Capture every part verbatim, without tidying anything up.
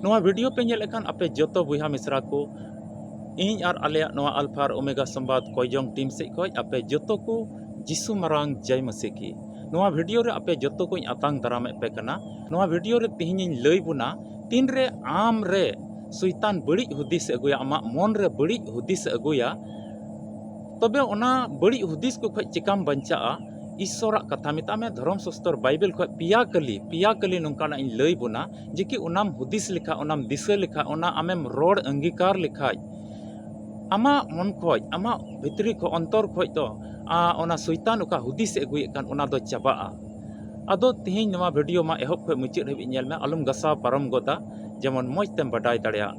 ᱱᱚᱣᱟ ᱵᱷᱤᱰᱤᱭᱳ ᱯᱮ ᱧᱮᱞᱮᱫ ᱠᱷᱟᱱ ᱟᱯᱮ ᱡᱚᱛᱚ ᱵᱚᱭᱦᱟ ᱢᱤᱥᱨᱟ ᱠᱚ, ᱤᱧ ᱟᱨ ᱟᱞᱮᱭᱟᱜ ᱱᱚᱣᱟ ᱟᱞᱯᱷᱟ ᱟᱨ ᱳᱢᱮᱜᱟ ᱥᱚᱢᱵᱟᱫ ᱠᱚᱭᱡᱚᱝ ᱴᱤᱢ ᱥᱮᱫ ᱠᱷᱚᱱ ᱟᱯᱮ ᱡᱚᱛᱚ ᱠᱚ ᱡᱤᱥᱩ ᱢᱟᱨᱟᱝ ᱡᱟᱭ ᱢᱟᱥᱤ ᱠᱤ᱾ ᱱᱚᱣᱟ ᱵᱷᱤᱰᱤᱭᱳ ᱨᱮ ᱟᱯᱮ ᱡᱚᱛᱚ ᱠᱚᱧ ᱟᱛᱟᱝ ᱫᱟᱨᱟᱢᱮᱫ ᱯᱮ ᱠᱟᱱᱟ᱾ ᱱᱚᱣᱟ ᱵᱷᱤᱰᱤᱭᱳ ᱨᱮ ᱛᱮᱦᱮᱧᱤᱧ ᱞᱟᱹᱭ ᱵᱚᱱᱟ, ᱛᱤᱱᱨᱮ ᱟᱢ ᱨᱮ ᱥᱚᱭᱛᱟᱱ ᱵᱟᱹᱲᱤᱡ ᱦᱩᱫᱤᱥ ᱮ ᱟᱹᱜᱩᱭᱟ, ᱟᱢᱟᱜ ᱢᱚᱱ ᱨᱮ ᱵᱟᱹᱲᱤᱡ ᱦᱩᱫᱤᱥ ᱮ ᱟᱹᱜᱩᱭᱟ, ᱛᱚᱵᱮ ᱚᱱᱟ ᱵᱟᱹᱲᱤᱡ ᱦᱩᱫᱤᱥ ᱠᱚ ᱠᱷᱚᱱ ᱪᱤᱠᱟᱢ ᱵᱟᱧᱪᱟᱜᱼᱟ? ᱤᱥᱥᱚᱨᱟᱜ ᱠᱟᱛᱷᱟ ᱢᱮᱛᱟᱜ ᱢᱮ, ᱫᱷᱚᱨᱚᱢ ᱥᱟᱥᱛᱚᱨ ᱵᱟᱭᱵᱮᱞ ᱠᱷᱚᱱ ᱯᱮᱭᱟ ᱠᱟᱹᱞᱤ, ᱯᱮᱭᱟ ᱠᱟᱹᱞᱤ ᱱᱚᱝᱠᱟᱱᱟᱜ ᱤᱧ ᱞᱟᱹᱭ ᱵᱚᱱᱟ, ᱡᱮ ᱠᱤ ᱚᱱᱟᱢ ᱦᱩᱫᱤᱥ ᱞᱮᱠᱷᱟᱡ, ᱚᱱᱟᱢ ᱫᱤᱥᱟᱹ ᱞᱮᱠᱷᱟᱡ, ᱚᱱᱟ ᱟᱢᱮᱢ ᱨᱚᱲ ᱟᱝᱜᱤᱠᱟᱨ ᱞᱮᱠᱷᱟᱡ, ᱟᱢᱟᱜ ᱢᱚᱱ ᱠᱷᱚᱡ, ᱟᱢᱟᱜ ᱵᱷᱤᱛᱨᱤ ᱠᱷᱚᱡ, ᱚᱱᱛᱚᱨ ᱠᱷᱚᱡ ᱫᱚ, ᱟ, ᱚᱱᱟ ᱥᱚᱭᱛᱟᱱ ᱚᱠᱟ ᱦᱩᱫᱤᱥ ᱮ ᱟᱹᱜᱩᱭᱮᱫ ᱠᱟᱱ, ᱚᱱᱟ ᱫᱚ ᱪᱟᱵᱟᱜᱼᱟ᱾ ᱟᱫᱚ ᱛᱤᱦᱤᱧ ᱱᱚᱣᱟ ᱵᱷᱤᱰᱤᱭᱳ ᱢᱟ ᱮᱦᱚᱵ ᱠᱷᱚᱡ ᱢᱩᱪᱟᱹᱫ ᱦᱟᱹᱵᱤᱡ ᱧᱮᱞ ᱢᱮ, ᱟᱞᱚᱢ ᱜᱟᱥᱟᱣ ᱯᱟᱨᱚᱢ ᱜᱚᱫᱟ, ᱡᱮᱢᱚᱱ ᱢᱚᱡᱽ ᱛᱮᱢ ᱵᱟᱰᱟᱭ ᱫᱟᱲᱮᱭᱟᱜ᱾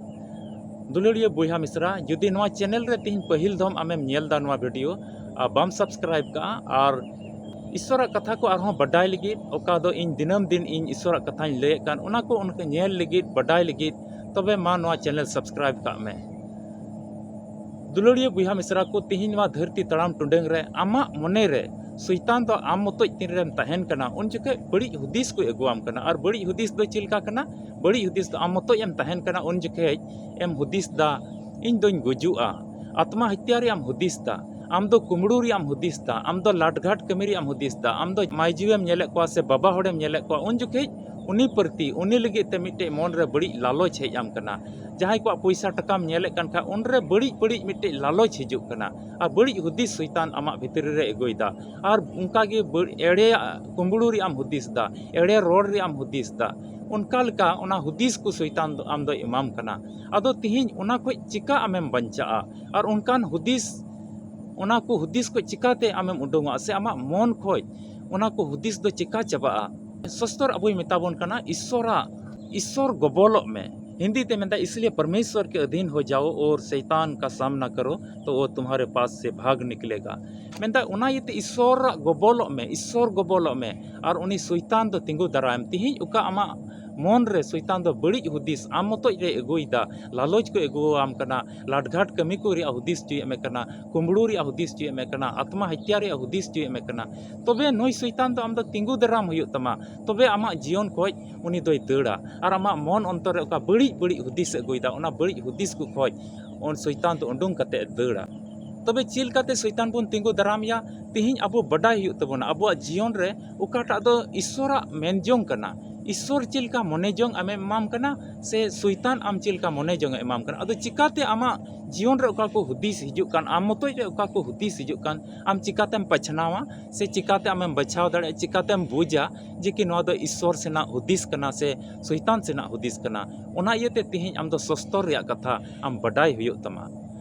ᱫᱩᱞᱟᱹᱲᱤᱭᱟᱹ ᱵᱚᱭᱦᱟ ᱢᱤᱥᱨᱟ, ᱡᱩᱫᱤ ᱱᱚᱣᱟ ᱪᱮᱱᱮᱞ ᱨᱮ ᱛᱤᱦᱤᱧ ᱯᱟᱹᱦᱤᱞ ᱫᱷᱚᱢ ᱟᱢᱮᱢ ᱧᱮᱞ ᱫᱟ ᱱᱚᱣᱟ ᱵᱷᱤᱰᱤᱭᱳ ᱟᱨ ᱵᱟᱢ ᱥᱟᱵᱥᱠᱨᱟᱭᱤᱵ ᱠᱟᱜᱼᱟ, ᱟᱨ ᱤᱥᱥᱚᱨᱟᱜ ᱠᱟᱛᱷᱟ ᱠᱚ ᱟᱨᱦᱚᱸ ᱵᱟᱰᱟᱭ ᱞᱟᱹᱜᱤᱫ, ᱚᱠᱟ ᱫᱚ ᱤᱧ ᱫᱤᱱᱟᱹᱢ ᱫᱤᱱ ᱤᱧ ᱤᱥᱥᱚᱨᱟᱜ ᱠᱟᱛᱷᱟᱧ ᱞᱟᱹᱭᱮᱫ ᱠᱟᱱ, ᱚᱱᱟ ᱠᱚ ᱚᱱᱠᱟ ᱧᱮᱞ ᱞᱟᱹᱜᱤᱫ, ᱵᱟᱰᱟᱭ ᱞᱟᱹᱜᱤᱫ, ᱛᱚᱵᱮ ᱢᱟ ᱱᱚᱣᱟ ᱪᱮᱱᱮᱞ ᱥᱟᱵᱥᱠᱨᱟᱭᱤᱵ ᱠᱟᱜ ᱢᱮ᱾ ᱫᱩᱞᱟᱹᱲᱤᱭᱟᱹ ᱵᱚᱭᱦᱟ ᱢᱤᱥᱨᱟ ᱠᱚ, ᱛᱤᱦᱤᱧ ᱱᱚᱣᱟ ᱫᱷᱟᱹᱨᱛᱤ ᱛᱟᱲᱟᱢ ᱴᱩᱰᱟᱹᱝ ᱨᱮ ᱟᱢᱟᱜ ᱢᱚᱱᱮ ᱨᱮ ᱥᱚᱭᱛᱟᱱ ᱫᱚ ᱟᱢ ᱢᱚᱛᱚᱡ ᱛᱤᱱᱨᱮᱢ ᱛᱟᱦᱮᱱ ᱠᱟᱱᱟ, ᱩᱱ ᱡᱚᱠᱷᱮᱡ ᱵᱟᱹᱲᱤᱡ ᱦᱩᱫᱤᱥ ᱠᱚ ᱟᱹᱜᱩᱣᱟᱢ ᱠᱟᱱᱟ᱾ ᱟᱨ ᱵᱟᱹᱲᱤᱡ ᱦᱩᱫᱤᱥ ᱫᱚ ᱪᱮᱫ ᱞᱮᱠᱟ ᱠᱟᱱᱟ? ᱵᱟᱹᱲᱤᱡ ᱦᱩᱫᱤᱥ ᱫᱚ ᱟᱢ ᱢᱚᱛᱚᱡ ᱮᱢ ᱛᱟᱦᱮᱱ ᱠᱟᱱᱟ, ᱩᱱ ᱡᱚᱠᱷᱮᱡ ᱮᱢ ᱦᱩᱫᱤᱥ ᱫᱟ, "ᱤᱧ ᱫᱚᱧ ᱜᱩᱡᱩᱜᱼᱟ, ᱟᱛᱢᱟ ᱦᱚᱛᱭᱟ ᱨᱮᱭᱟᱜ ᱮᱢ ᱦᱩᱫᱤᱥ ᱫᱟ, ᱟᱢ ᱫᱚ ᱠᱩᱢᱵᱽᱲᱩ ᱨᱮᱭᱟᱜ ᱮᱢ ᱦᱩᱫᱤᱥ ᱫᱟ, ᱟᱢ ᱫᱚ ᱞᱟᱴᱜᱷᱟᱴ ᱠᱟᱹᱢᱤ ᱨᱮᱭᱟᱜ ᱮᱢ ᱦᱩᱫᱤᱥ ᱫᱟ, ᱟᱢ ᱫᱚ ᱢᱟᱹᱭᱡᱩᱣᱮᱢ ᱧᱮᱞᱮᱫ ᱠᱚᱣᱟ ᱥᱮ ᱵᱟᱵᱟ ᱦᱚᱲᱮᱢ ᱧᱮᱞᱮᱫ ᱠᱚᱣᱟ", ᱩᱱ ᱡᱚᱠᱷᱮᱡ ᱩᱱᱤ ᱯᱨᱚᱛᱤ, ᱩᱱᱤ ᱞᱟᱹᱜᱤᱫ ᱛᱮ ᱢᱤᱫᱴᱮᱡ ᱢᱚᱱ ᱨᱮ ᱵᱟᱹᱲᱤᱡ ᱞᱟᱞᱚᱪ ᱦᱮᱡ ᱟᱢ ᱠᱟᱱᱟ᱾ ᱡᱟᱦᱟᱸᱭ ᱠᱚᱣᱟᱜ ᱯᱚᱭᱥᱟ ᱴᱟᱠᱟᱢ ᱧᱮᱞᱮᱫ ᱠᱟᱱ ᱠᱷᱟᱡ, ᱩᱱᱨᱮ ᱵᱟᱹᱲᱤᱡ ᱵᱟᱹᱲᱤᱡ ᱢᱤᱫᱴᱮᱡ ᱞᱟᱞᱚᱪ ᱦᱤᱡᱩᱜ ᱠᱟᱱᱟ᱾ ᱟᱨ ᱵᱟᱹᱲᱤᱡ ᱦᱩᱫᱤᱥ ᱥᱚᱭᱛᱟᱱ ᱟᱢᱟᱜ ᱵᱷᱤᱛᱨᱤ ᱨᱮ ᱟᱹᱜᱩᱭᱮᱫᱟ᱾ ᱟᱨ ᱚᱱᱠᱟᱜᱮ ᱵᱟᱹᱲ-, ᱮᱲᱮᱭᱟᱜ ᱠᱩᱢᱵᱽᱲᱩ ᱨᱮᱭᱟᱜ ᱮᱢ ᱦᱩᱫᱤᱥ ᱫᱟ, ᱮᱲᱮ ᱨᱚᱲ ᱨᱮᱭᱟᱜ ᱮᱢ ᱦᱩᱫᱤᱥ ᱫᱟ᱾ ᱚᱱᱠᱟ ᱞᱮᱠᱟ ᱚᱱᱟ ᱦᱩᱫᱤᱥ ᱠᱚ ᱥᱚᱭᱛᱟᱱ ᱫᱚ ᱟᱢ ᱫᱚᱭ ᱮᱢᱟᱢ ᱠᱟᱱᱟ᱾ ᱟᱫᱚ ᱛᱤᱦᱤᱧ ᱚᱱᱟ ᱠᱷᱚᱡ ᱪᱤᱠᱟ ᱟᱢᱮᱢ ᱵᱟᱧᱪᱟᱜᱼᱟ? ᱟᱨ ᱚᱱᱠᱟᱱ ᱦᱩᱫᱤᱥ, ᱚᱱᱟ ᱠᱚ ᱦᱩᱫᱤᱥ ᱠᱷᱚᱡ ᱪᱤᱠᱟᱛᱮ ᱟᱢᱮᱢ ᱩᱰᱩᱝᱚᱜᱼᱟ? ᱥᱮ ᱟᱢᱟᱜ ᱢᱚᱱ ᱠᱷᱚᱡ ᱚᱱᱟ ᱠᱚ ᱦᱩᱫᱤᱥ ᱫᱚ ᱪᱤᱠᱟ ᱪᱟᱵᱟᱜᱼᱟ? ᱥᱚᱥᱛᱚᱨ ᱟᱵᱚᱭ ᱢᱮᱛᱟ ᱵᱚᱱ ᱠᱟᱱᱟ, ᱤᱥᱥᱚᱨᱟᱜ, ᱤᱥᱥᱚᱨ ᱜᱚᱵᱚᱞᱚᱜ ᱢᱮ᱾ ᱦᱤᱱᱫᱤ ᱛᱮ ᱢᱮᱱᱫᱟ, "ᱤᱥᱞᱤᱭᱮ ᱯᱚᱨᱢᱮᱥᱣᱚᱨ ᱠᱮ ᱟᱫᱷᱤᱱ ᱦᱳ ᱡᱟᱣ ᱚᱨ ᱥᱚᱭᱛᱟᱱ ᱠᱟ ᱥᱟᱢᱱᱟ ᱠᱟᱨᱳ, ᱛᱚ ᱣᱚ ᱛᱩᱢᱦᱟᱨᱮ ᱯᱟᱥ ᱥᱮ ᱵᱷᱟᱜ ᱱᱤᱠᱞᱮᱜᱟ᱾" ᱢᱮᱱᱫᱟ, ᱚᱱᱟ ᱤᱭᱟᱹᱛᱮ ᱤᱥᱥᱚᱨᱟᱜ ᱜᱚᱵᱚᱞᱚᱜ ᱢᱮ, ᱤᱥᱥᱚᱨ ᱜᱚᱵᱚᱞᱚᱜ ᱢᱮ, ᱟᱨ ᱩᱱᱤ ᱥᱚᱭᱛᱟᱱ ᱫᱚ ᱛᱤᱸᱜᱩ ᱫᱟᱨᱟᱭᱮᱢ᱾ ᱛᱤᱦᱤᱧ ᱚᱠᱟ ᱟᱢᱟᱜ ᱢᱚᱱ ᱨᱮ ᱥᱚᱭᱛᱟᱱ ᱫᱚ ᱵᱟᱹᱲᱤᱡ ᱦᱩᱫᱤᱥ ᱟᱢ ᱢᱚᱛᱚᱡ ᱨᱮ ᱟᱹᱜᱩᱭᱮᱫᱟ, ᱞᱟᱞᱚᱪ ᱠᱚ ᱟᱹᱜᱩᱣᱟᱢ ᱠᱟᱱᱟ, ᱞᱟᱴᱜᱷᱟᱴ ᱠᱟᱹᱢᱤ ᱠᱚ ᱨᱮᱭᱟᱜ ᱦᱩᱫᱤᱥ ᱦᱚᱪᱚᱭᱮᱫ ᱢᱮ ᱠᱟᱱᱟ, ᱠᱩᱢᱵᱽᱲᱩ ᱨᱮᱭᱟᱜ ᱦᱩᱫᱤᱥ ᱦᱚᱪᱚᱭᱮᱫ ᱢᱮ ᱠᱟᱱᱟ, ᱟᱛᱢᱟ ᱦᱚᱛᱭᱟ ᱨᱮᱭᱟᱜ ᱦᱩᱫᱤᱥ ᱦᱚᱪᱚᱭᱮᱫ ᱢᱮ ᱠᱟᱱᱟ, ᱛᱚᱵᱮ ᱱᱩᱭ ᱥᱚᱭᱛᱟᱱ ᱫᱚ ᱟᱢ ᱫᱚ ᱛᱤᱸᱜᱩ ᱫᱟᱨᱟᱢ ᱦᱩᱭᱩᱜ ᱛᱟᱢᱟ᱾ ᱛᱚᱵᱮ ᱟᱢᱟᱜ ᱡᱤᱭᱚᱱ ᱠᱷᱚᱡ ᱩᱱᱤ ᱫᱚᱭ ᱫᱟᱹᱲᱟ᱾ ᱟᱨ ᱟᱢᱟᱜ ᱢᱚᱱ ᱚᱱᱛᱚᱨ ᱨᱮ ᱚᱠᱟ ᱵᱟᱹᱲᱤᱡ ᱵᱟᱹᱲᱤᱡ ᱦᱩᱫᱤᱥ ᱮ ᱟᱹᱜᱩᱭᱮᱫᱟ, ᱚᱱᱟ ᱵᱟᱹᱲᱤᱡ ᱦᱩᱫᱤᱥ ᱠᱚ ᱠᱷᱚᱡ ᱩᱱ ᱥᱚᱭᱛᱟᱱ ᱫᱚ ᱩᱰᱩᱝ ᱠᱟᱛᱮ ᱮ ᱫᱟᱹᱲᱟ᱾ ᱛᱚᱵᱮ ᱪᱮᱫ ᱞᱮᱠᱟᱛᱮ ᱥᱚᱭᱛᱟᱱ ᱵᱚᱱ ᱛᱤᱸᱜᱩ ᱫᱟᱨᱟᱢᱮᱭᱟ? ᱛᱤᱦᱤᱧ ᱟᱵᱚ ᱵᱟᱰᱟᱭ ᱦᱩᱭᱩᱜ ᱛᱟᱵᱚᱱᱟ, ᱟᱵᱚᱣᱟᱜ ᱡᱤᱭᱚᱱ ᱨᱮ ᱚᱠᱟᱴᱟᱜ ᱫᱚ ᱤᱥᱥᱚᱨᱟᱜ ᱢᱮᱱ ᱡᱚᱝ ᱠᱟᱱᱟ, ᱤᱥᱥᱚᱨ ᱪᱮᱫ ᱞᱮᱠᱟ ᱢᱚᱱᱮ ᱡᱚᱝ ᱟᱢᱮ ᱮᱢᱟᱢ ᱠᱟᱱᱟ, ᱥᱮ ᱥᱚᱭᱛᱟᱱ ᱟᱢ ᱪᱮᱫ ᱞᱮᱠᱟ ᱢᱚᱱᱮ ᱡᱚᱝ ᱮ ᱮᱢᱟᱢ ᱠᱟᱱᱟ᱾ ᱟᱫᱚ ᱪᱤᱠᱟᱛᱮ ᱟᱢᱟᱜ ᱡᱤᱭᱚᱱ ᱨᱮ ᱚᱠᱟ ᱠᱚ ᱦᱩᱫᱤᱥ ᱦᱤᱡᱩᱜ ᱠᱟᱱ, ᱟᱢ ᱢᱚᱛᱚᱡ ᱨᱮ ᱚᱠᱟ ᱠᱚ ᱦᱩᱫᱤᱥ ᱦᱤᱡᱩᱜ ᱠᱟᱱ, ᱟᱢ ᱪᱤᱠᱟᱛᱮᱢ ᱵᱟᱪᱷᱱᱟᱣᱟ, ᱥᱮ ᱪᱤᱠᱟᱛᱮ ᱟᱢᱮᱢ ᱵᱟᱪᱷᱟᱣ ᱫᱟᱲᱮᱭᱟᱜᱼᱟ, ᱪᱤᱠᱟᱛᱮᱢ ᱵᱩᱡᱟ ᱡᱮ ᱠᱤ ᱱᱚᱣᱟ ᱫᱚ ᱤᱥᱥᱚᱨ ᱥᱮᱱᱟᱜ ᱦᱩᱫᱤᱥ ᱠᱟᱱᱟ ᱥᱮ ᱥᱚᱭᱛᱟᱱ ᱥᱮᱱᱟᱜ ᱦᱩᱫᱤᱥ ᱠᱟᱱᱟ? ᱚᱱᱟ ᱤᱭᱟᱹᱛᱮ ᱛᱤᱦᱤᱧ ᱟᱢ ᱫᱚ ᱥᱚᱥᱛᱚᱨ ᱨᱮᱭᱟᱜ ᱠᱟᱛᱷᱟ ᱟᱢ ᱵᱟᱰᱟᱭ ᱦᱩᱭᱩᱜ ᱛᱟᱢᱟ᱾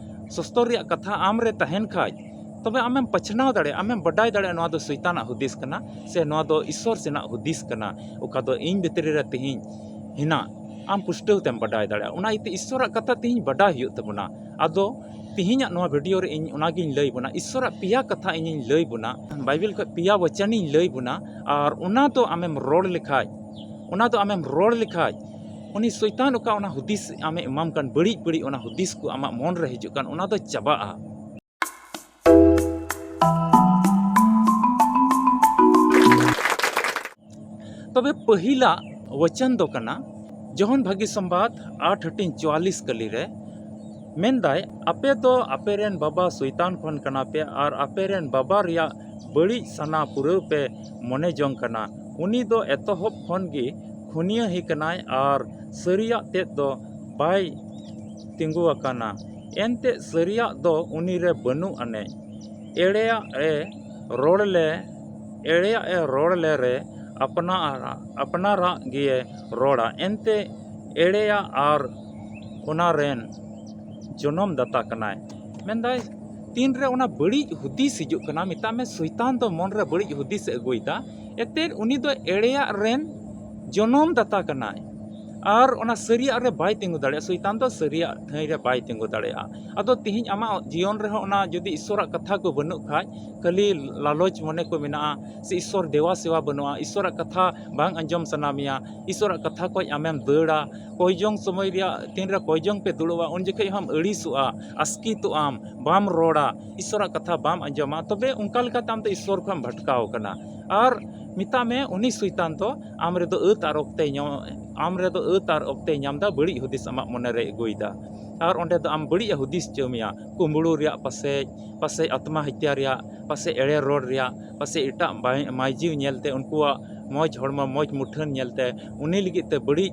ᱥᱚᱥᱛᱚᱨ ᱨᱮᱭᱟᱜ ᱠᱟᱛᱷᱟ ᱟᱢ ᱨᱮ ᱛᱟᱦᱮᱱ ᱠᱷᱟᱡ, ᱛᱚᱵᱮ ᱟᱢᱮᱢ ᱯᱟᱪᱷᱱᱟᱣ ᱫᱟᱲᱮᱭᱟᱜᱼᱟ, ᱟᱢᱮᱢ ᱵᱟᱰᱟᱭ ᱫᱟᱲᱮᱭᱟᱜᱼᱟ ᱱᱚᱣᱟ ᱫᱚ ᱥᱚᱭᱛᱟᱱᱟᱜ ᱦᱩᱫᱤᱥ ᱠᱟᱱᱟ ᱥᱮ ᱱᱚᱣᱟ ᱫᱚ ᱤᱥᱥᱚᱨ ᱥᱮᱱᱟᱜ ᱦᱩᱫᱤᱥ ᱠᱟᱱᱟ, ᱚᱠᱟ ᱫᱚ ᱤᱧ ᱵᱷᱤᱛᱨᱤ ᱨᱮ ᱛᱤᱦᱤᱧ ᱦᱮᱱᱟᱜ, ᱟᱢ ᱯᱩᱥᱴᱟᱹᱣ ᱛᱮᱢ ᱵᱟᱰᱟᱭ ᱫᱟᱲᱮᱭᱟᱜᱼᱟ᱾ ᱚᱱᱟ ᱤᱭᱟᱹᱛᱮ ᱤᱥᱥᱚᱨᱟᱜ ᱠᱟᱛᱷᱟ ᱛᱤᱦᱤᱧ ᱵᱟᱰᱟᱭ ᱦᱩᱭᱩᱜ ᱛᱟᱵᱚᱱᱟ᱾ ᱟᱫᱚ ᱛᱤᱦᱤᱧᱟᱜ ᱱᱚᱣᱟ ᱵᱷᱤᱰᱤᱭᱳ ᱨᱮ ᱤᱧ ᱚᱱᱟᱜᱤᱧ ᱞᱟᱹᱭ ᱵᱚᱱᱟ, ᱤᱥᱥᱚᱨᱟᱜ ᱯᱮᱭᱟ ᱠᱟᱛᱷᱟ ᱤᱧᱤᱧ ᱞᱟᱹᱭ ᱵᱚᱱᱟ, ᱵᱟᱭᱵᱮᱞ ᱠᱷᱚᱱ ᱯᱮᱭᱟ ᱵᱚᱪᱚᱱᱤᱧ ᱞᱟᱹᱭ ᱵᱚᱱᱟ, ᱟᱨ ᱚᱱᱟ ᱫᱚ ᱟᱢᱮᱢ ᱨᱚᱲ ᱞᱮᱠᱷᱟᱡ, ᱚᱱᱟ ᱫᱚ ᱟᱢᱮᱢ ᱨᱚᱲ ᱞᱮᱠᱷᱟᱡ, ᱩᱱᱤ ᱥᱚᱭᱛᱟᱱ ᱚᱠᱟ ᱚᱱᱟ ᱦᱩᱫᱤᱥ ᱟᱢᱮ ᱮᱢᱟᱢ ᱠᱟᱱ, ᱵᱟᱹᱲᱤᱡ ᱵᱟᱹᱲᱤᱡ ᱚᱱᱟ ᱦᱩᱫᱤᱥ ᱠᱚ ᱟᱢᱟᱜ ᱢᱚᱱ ᱨᱮ ᱦᱤᱡᱩᱜ ᱠᱟᱱ, ᱚᱱᱟ ᱫᱚ ᱪᱟᱵᱟᱜᱼᱟ᱾ ᱛᱚᱵᱮ ᱯᱟᱹᱦᱤᱞᱟᱜ ᱣᱟᱪᱚᱱ ᱫᱚ ᱠᱟᱱᱟ, ᱡᱚᱦᱚᱱ ᱵᱷᱟᱹᱜᱤ ᱥᱚᱢᱵᱟᱫ ᱟᱴ ᱦᱟᱹᱴᱤᱧ ᱪᱩᱣᱟᱞᱤᱥ ᱠᱟᱹᱞᱤ ᱨᱮ ᱢᱮᱱᱫᱟᱭ, ᱟᱯᱮ ᱫᱚ ᱟᱯᱮ ᱨᱮᱱ ᱵᱟᱵᱟ ᱥᱚᱭᱛᱟᱱ ᱠᱷᱚᱱ ᱠᱟᱱᱟ ᱯᱮ ᱟᱨ ᱟᱯᱮ ᱨᱮᱱ ᱵᱟᱵᱟ ᱨᱮᱭᱟᱜ ᱵᱟᱹᱲᱤᱡ ᱥᱟᱱᱟ ᱯᱩᱨᱟᱹᱣ ᱯᱮ ᱢᱚᱱᱮ ᱡᱚᱝ ᱠᱟᱱᱟ᱾ ᱩᱱᱤ ᱫᱚ ᱮᱛᱚᱦᱚᱵ ᱠᱷᱚᱱ ᱜᱮ ᱠᱷᱩᱱᱭᱟᱹ ᱦᱤ ᱠᱟᱱᱟᱭ ᱟᱨ ᱥᱟᱹᱨᱤᱭᱟᱜ ᱛᱮᱫ ᱫᱚ ᱵᱟᱭ ᱛᱤᱸᱜᱩ ᱟᱠᱟᱱᱟ᱾ ᱮᱱᱛᱮ ᱥᱟᱹᱨᱤᱭᱟᱜ ᱫᱚ ᱩᱱᱤ ᱨᱮ ᱵᱟᱹᱱᱩᱜ ᱟᱹᱱᱤᱡ᱾ ᱮᱲᱮᱭᱟᱜ ᱮ ᱨᱚᱲ ᱞᱮ, ᱮᱲᱮᱭᱟᱜ ᱮ ᱨᱚᱲ ᱞᱮ ᱨᱮ ᱟᱯᱱᱟᱨᱟᱜ, ᱟᱯᱱᱟᱨᱟᱜ ᱜᱮᱭ ᱨᱚᱲᱟ᱾ ᱮᱱᱛᱮ ᱮᱲᱮᱭᱟᱜ ᱟᱨ ᱚᱱᱟ ᱨᱮᱱ ᱡᱚᱱᱚᱢ ᱫᱟᱛᱟ ᱠᱟᱱᱟᱭ᱾ ᱢᱮᱱᱫᱟᱭ, ᱛᱤᱱᱨᱮ ᱚᱱᱟ ᱵᱟᱹᱲᱤᱡ ᱦᱩᱫᱤᱥ ᱦᱤᱡᱩᱜ ᱠᱟᱱᱟ, ᱢᱮᱛᱟᱜ ᱢᱮ ᱥᱚᱭᱛᱟᱱ ᱫᱚ ᱢᱚᱱ ᱨᱮ ᱵᱟᱹᱲᱤᱡ ᱦᱩᱫᱤᱥ ᱮ ᱟᱹᱜᱩᱭᱮᱫᱟ, ᱮᱱᱛᱮᱫ ᱩᱱᱤ ᱫᱚ ᱮᱲᱮᱭᱟᱜ ᱨᱮᱱ ᱡᱚᱱᱚᱢ ᱫᱟᱛᱟ ᱠᱟᱱᱟᱭ᱾ ᱟᱨ ᱚᱱᱟ ᱥᱟᱹᱨᱤᱭᱟᱜ ᱨᱮ ᱵᱟᱭ ᱛᱤᱸᱜᱩ ᱫᱟᱲᱮᱭᱟᱜᱼᱟ᱾ ᱥᱚᱭᱛᱟᱱ ᱫᱚ ᱥᱟᱹᱨᱤᱭᱟᱜ ᱴᱷᱟᱹᱭ ᱨᱮ ᱵᱟᱭ ᱛᱤᱸᱜᱩ ᱫᱟᱲᱮᱭᱟᱜᱼᱟ᱾ ᱟᱫᱚ ᱛᱤᱦᱤᱧ ᱟᱢᱟᱜ ᱡᱤᱭᱚᱱ ᱨᱮᱦᱚᱸ ᱚᱱᱟ ᱡᱩᱫᱤ ᱤᱥᱥᱚᱨᱟᱜ ᱠᱟᱛᱷᱟ ᱠᱚ ᱵᱟᱹᱱᱩᱜ ᱠᱷᱟᱡ, ᱠᱷᱟᱹᱞᱤ ᱞᱟᱞᱚᱪ ᱢᱚᱱᱮ ᱠᱚ ᱢᱮᱱᱟᱜᱼᱟ, ᱥᱮ ᱤᱥᱥᱚᱨ ᱫᱮᱣᱟ ᱥᱮᱣᱟ ᱵᱟᱹᱱᱩᱜᱼᱟ, ᱤᱥᱥᱚᱨᱟᱜ ᱠᱟᱛᱷᱟ ᱵᱟᱝ ᱟᱸᱡᱚᱢ ᱥᱟᱱᱟ ᱢᱮᱭᱟ, ᱤᱥᱥᱚᱨᱟᱜ ᱠᱟᱛᱷᱟ ᱠᱷᱚᱡ ᱟᱢᱮᱢ ᱫᱟᱹᱲᱟ, ᱠᱚᱭᱡᱚᱝ ᱥᱚᱢᱚᱭ ᱨᱮᱭᱟᱜ ᱛᱤᱱᱨᱮ ᱠᱚᱭᱡᱚᱝ ᱯᱮ ᱫᱩᱲᱩᱵᱼᱟ, ᱩᱱ ᱡᱚᱠᱷᱮᱡ ᱦᱚᱸᱢ ᱟᱹᱲᱤᱥᱚᱜᱼᱟ, ᱟᱥᱠᱤᱛᱚᱜ ᱟᱢ, ᱵᱟᱢ ᱨᱚᱲᱟ, ᱤᱥᱥᱚᱨᱟᱜ ᱠᱟᱛᱷᱟ ᱵᱟᱢ ᱟᱸᱡᱚᱢᱟ, ᱛᱚᱵᱮ ᱚᱱᱠᱟ ᱞᱮᱠᱟᱛᱮ ᱟᱢ ᱫᱚ ᱤᱥᱥᱚᱨ ᱠᱷᱚᱱ ᱮᱢ ᱵᱷᱟᱴᱠᱟᱣ ᱟᱠᱟᱱᱟ᱾ ᱟᱨ ᱢᱮᱛᱟᱜ ᱢᱮ, ᱩᱱᱤ ᱥᱚᱭᱛᱟᱱ ᱫᱚ ᱟᱢ ᱨᱮᱫᱚ ᱟᱹᱛ ᱟᱨ ᱚᱠᱛᱮᱭ ᱧᱟᱢ, ᱟᱢ ᱨᱮᱫᱚ ᱟᱹᱛ ᱟᱨ ᱚᱠᱛᱮᱭ ᱧᱟᱢ ᱮᱫᱟ, ᱵᱟᱹᱲᱤᱡ ᱦᱩᱫᱤᱥ ᱟᱢᱟᱜ ᱢᱚᱱᱮ ᱨᱮᱭ ᱟᱹᱜᱩᱭᱮᱫᱟ᱾ ᱟᱨ ᱚᱸᱰᱮ ᱫᱚ ᱟᱢ ᱵᱟᱹᱲᱤᱡ ᱮ ᱦᱩᱫᱤᱥ ᱦᱚᱪᱚ ᱢᱮᱭᱟ, ᱠᱩᱢᱵᱽᱲᱩ ᱨᱮᱭᱟᱜ ᱯᱟᱥᱮᱡ, ᱯᱟᱥᱮᱡ ᱟᱛᱢᱟ ᱦᱚᱛᱭᱟ ᱨᱮᱭᱟᱜ, ᱯᱟᱥᱮᱡ ᱮᱲᱮ ᱨᱚᱲ ᱨᱮᱭᱟᱜ, ᱯᱟᱥᱮᱡ ᱮᱴᱟᱜ ᱵᱟᱭ-, ᱢᱟᱹᱭᱡᱤ ᱧᱮᱞᱛᱮ, ᱩᱱᱠᱩᱣᱟᱜ ᱢᱚᱡᱽ ᱦᱚᱲᱢᱚ, ᱢᱚᱡᱽ ᱢᱩᱴᱷᱟᱹᱱ ᱧᱮᱞᱛᱮ ᱩᱱᱤ ᱞᱟᱹᱜᱤᱫ ᱛᱮ ᱵᱟᱹᱲᱤᱡ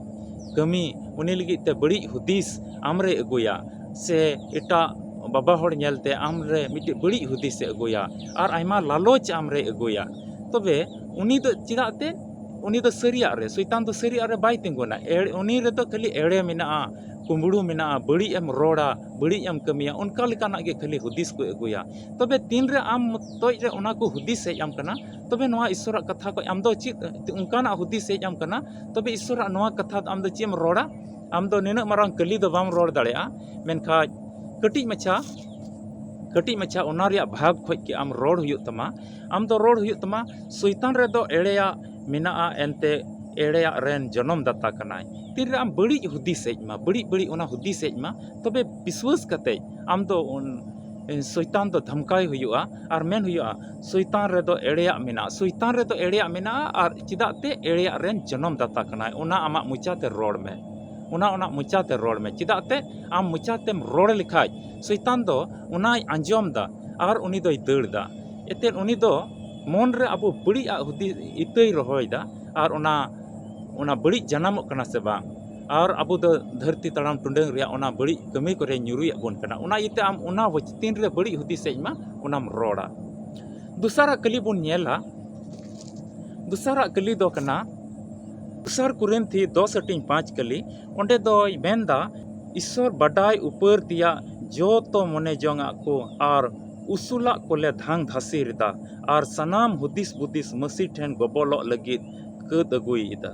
ᱠᱟᱹᱢᱤ, ᱩᱱᱤ ᱞᱟᱹᱜᱤᱫ ᱛᱮ ᱵᱟᱹᱲᱤᱡ ᱦᱩᱫᱤᱥ ᱟᱢᱨᱮᱭ ᱟᱹᱜᱩᱭᱟ, ᱥᱮ ᱮᱴᱟᱜ ᱵᱟᱵᱟ ᱦᱚᱲ ᱧᱮᱞᱛᱮ ᱟᱢᱨᱮ ᱢᱤᱫᱴᱤᱡ ᱵᱟᱹᱲᱤᱡ ᱦᱩᱫᱤᱥᱮ ᱟᱹᱜᱩᱭᱟ, ᱟᱨ ᱟᱭᱢᱟ ᱞᱟᱞᱚᱪ ᱟᱢᱨᱮᱭ ᱟᱹᱜᱩᱭᱟ᱾ ᱛᱚᱵᱮ ᱩᱱᱤ ᱫᱚ ᱪᱮᱫᱟᱜ ᱛᱮ? ᱩᱱᱤ ᱫᱚ ᱥᱟᱹᱨᱤᱭᱟᱜ ᱨᱮ, ᱥᱚᱭᱛᱟᱱ ᱫᱚ ᱥᱟᱹᱨᱤᱭᱟᱜ ᱨᱮ ᱵᱟᱭ ᱛᱤᱸᱜᱩᱱᱟ᱾ ᱮᱲ-, ᱩᱱᱤ ᱨᱮᱫᱚ ᱠᱷᱟᱹᱞᱤ ᱮᱲᱮ ᱢᱮᱱᱟᱜᱼᱟ, ᱠᱩᱢᱵᱽᱲᱩ ᱢᱮᱱᱟᱜᱼᱟ, ᱵᱟᱹᱲᱤᱡ ᱮᱢ ᱨᱚᱲᱟ, ᱵᱟᱹᱲᱤᱡ ᱮᱢ ᱠᱟᱹᱢᱤᱭᱟ, ᱚᱱᱠᱟ ᱞᱮᱠᱟᱱᱟᱜ ᱜᱮ ᱠᱷᱟᱹᱞᱤ ᱦᱩᱫᱤᱥ ᱠᱚ ᱟᱹᱜᱩᱭᱟ᱾ ᱛᱚᱵᱮ ᱛᱤᱱᱨᱮ ᱟᱢ ᱢᱚᱛᱚᱡ ᱨᱮ ᱚᱱᱟ ᱠᱚ ᱦᱩᱫᱤᱥ ᱦᱮᱡ ᱟᱢ ᱠᱟᱱᱟ, ᱛᱚᱵᱮ ᱱᱚᱣᱟ ᱤᱥᱥᱚᱨᱟᱜ ᱠᱟᱛᱷᱟ ᱠᱷᱚᱡ ᱟᱢ ᱫᱚ ᱪᱮᱫ ᱚᱱᱠᱟᱱᱟᱜ ᱦᱩᱫᱤᱥ ᱦᱮᱡ ᱟᱢ ᱠᱟᱱᱟ, ᱛᱚᱵᱮ ᱤᱥᱥᱚᱨᱟᱜ ᱱᱚᱣᱟ ᱠᱟᱛᱷᱟ ᱫᱚ ᱟᱢ ᱫᱚ ᱪᱮᱫ ᱮᱢ ᱨᱚᱲᱟ? ᱟᱢ ᱫᱚ ᱱᱤᱱᱟᱹᱜ ᱢᱟᱨᱟᱝ ᱠᱟᱹᱞᱤ ᱫᱚ ᱵᱟᱢ ᱨᱚᱲ ᱫᱟᱲᱮᱭᱟᱜᱼᱟ, ᱢᱮᱱᱠᱷᱟᱡ ᱠᱟᱹᱴᱤᱡ ᱢᱟᱪᱷᱟ, ᱠᱟᱹᱴᱤᱡ ᱢᱟᱪᱷᱟ ᱚᱱᱟ ᱨᱮᱭᱟᱜ ᱵᱷᱟᱜᱽ ᱠᱷᱚᱡ ᱜᱮ ᱟᱢ ᱨᱚᱲ ᱦᱩᱭᱩᱜ ᱛᱟᱢᱟ᱾ ᱟᱢ ᱫᱚ ᱨᱚᱲ ᱦᱩᱭᱩᱜ ᱛᱟᱢᱟ, ᱥᱚᱭᱛᱟᱱ ᱨᱮᱫᱚ ᱮᱲᱮᱭᱟᱜ ᱢᱮᱱᱟᱜᱼᱟ, ᱮᱱᱛᱮ ᱮᱲᱮᱭᱟᱜ ᱨᱮᱱ ᱡᱚᱱᱚᱢ ᱫᱟᱛᱟ ᱠᱟᱱᱟᱭ᱾ ᱛᱤᱱᱨᱮ ᱟᱢ ᱵᱟᱹᱲᱤᱡ ᱦᱩᱫᱤᱥ ᱦᱮᱡ ᱢᱟ, ᱵᱟᱹᱲᱤᱡ ᱵᱟᱹᱲᱤᱡ ᱚᱱᱟ ᱦᱩᱫᱤᱥ ᱦᱮᱡ ᱢᱟ, ᱛᱚᱵᱮ ᱵᱤᱥᱣᱟᱹᱥ ᱠᱟᱛᱮ ᱟᱢ ᱫᱚ ᱩᱱ, ᱥᱚᱭᱛᱟᱱ ᱫᱚ ᱫᱷᱟᱢᱠᱟᱣ ᱦᱩᱭᱩᱜᱼᱟ ᱟᱨ ᱢᱮᱱ ᱦᱩᱭᱩᱜᱼᱟ, ᱥᱚᱭᱛᱟᱱ ᱨᱮᱫᱚ ᱮᱲᱮᱭᱟᱜ ᱢᱮᱱᱟᱜᱼᱟ, ᱥᱚᱭᱛᱟᱱ ᱨᱮᱫᱚ ᱮᱲᱮᱭᱟᱜ ᱢᱮᱱᱟᱜᱼᱟ, ᱟᱨ ᱪᱮᱫᱟᱜ ᱛᱮ ᱮᱲᱮᱭᱟᱜ ᱨᱮᱱ ᱡᱚᱱᱚᱢ ᱫᱟᱛᱟ ᱠᱟᱱᱟᱭ, ᱚᱱᱟ ᱟᱢᱟᱜ ᱢᱚᱪᱟᱛᱮ ᱨᱚᱲ ᱢᱮ, ᱚᱱᱟ, ᱚᱱᱟ ᱢᱚᱪᱟᱛᱮ ᱨᱚᱲ ᱢᱮ᱾ ᱪᱮᱫᱟᱜ ᱛᱮ ᱟᱢ ᱢᱚᱪᱟᱛᱮᱢ ᱨᱚᱲ ᱞᱮᱠᱷᱟᱡ ᱥᱚᱭᱛᱟᱱ ᱫᱚ ᱚᱱᱟᱭ ᱟᱸᱡᱚᱢ ᱫᱟ ᱟᱨ ᱩᱱᱤ ᱫᱚᱭ ᱫᱟᱹᱲ ᱫᱟ᱾ ᱮᱱᱛᱮᱫ ᱩᱱᱤ ᱫᱚ ᱢᱚᱱ ᱨᱮ ᱟᱵᱚ ᱵᱟᱹᱲᱤᱡ ᱟᱜ ᱦᱩᱫᱤᱥ ᱤᱛᱟᱹᱭ ᱨᱚᱦᱚᱭ ᱫᱟ, ᱟᱨ ᱚᱱᱟ, ᱚᱱᱟ ᱵᱟᱹᱲᱤᱡ ᱡᱟᱱᱟᱢᱚᱜ ᱠᱟᱱᱟ ᱥᱮ ᱵᱟᱝ, ᱟᱨ ᱟᱵᱚ ᱫᱚ ᱫᱷᱟᱹᱨᱛᱤ ᱛᱟᱲᱟᱢ ᱴᱩᱰᱟᱹᱝ ᱨᱮᱭᱟᱜ ᱚᱱᱟ ᱵᱟᱹᱲᱤᱡ ᱠᱟᱹᱢᱤ ᱠᱚᱨᱮ ᱧᱩᱨᱩᱭᱮᱫ ᱵᱚᱱ ᱠᱟᱱᱟ᱾ ᱚᱱᱟ ᱤᱭᱟᱹᱛᱮ ᱟᱢ ᱚᱱᱟ ᱦᱚᱪ-, ᱛᱤᱱ ᱨᱮ ᱵᱟᱹᱲᱤᱡ ᱦᱩᱫᱤᱥ ᱦᱮᱡ ᱢᱟ, ᱚᱱᱟᱢ ᱨᱚᱲᱟ᱾ ᱫᱚᱥᱟᱨᱟᱜ ᱠᱟᱹᱞᱤ ᱵᱚᱱ ᱧᱮᱞᱟ, ᱫᱚᱥᱟᱨᱟᱜ ᱠᱟᱹᱞᱤ ᱫᱚ ᱠᱟᱱᱟ ᱫᱚᱥᱟᱨ ᱠᱚᱨᱤᱱᱛᱷᱤ ᱫᱚᱥ ᱦᱟᱹᱴᱤᱧ ᱯᱟᱸᱪ ᱠᱟᱹᱞᱤ᱾ ᱚᱸᱰᱮ ᱫᱚᱭ ᱢᱮᱱᱫᱟ, ᱤᱥᱥᱚᱨ ᱵᱟᱰᱟᱭ ᱩᱯᱟᱹᱨ ᱛᱮᱭᱟᱜ ᱡᱚᱛᱚ ᱢᱚᱱᱮ ᱡᱚᱝ ᱟᱜ ᱠᱚ ᱟᱨ ᱩᱥᱩᱞᱟᱜ ᱠᱚᱞᱮ ᱫᱷᱟᱝ ᱫᱷᱟᱥᱤᱨ ᱮᱫᱟ, ᱟᱨ ᱥᱟᱱᱟᱢ ᱦᱩᱫᱤᱥ ᱵᱩᱫᱤᱥ ᱢᱟᱹᱥᱤ ᱴᱷᱮᱱ ᱜᱚᱵᱚᱞᱚᱜ ᱞᱟᱹᱜᱤᱫ ᱠᱟᱹᱫ ᱟᱹᱜᱩᱭᱮᱫᱟ᱾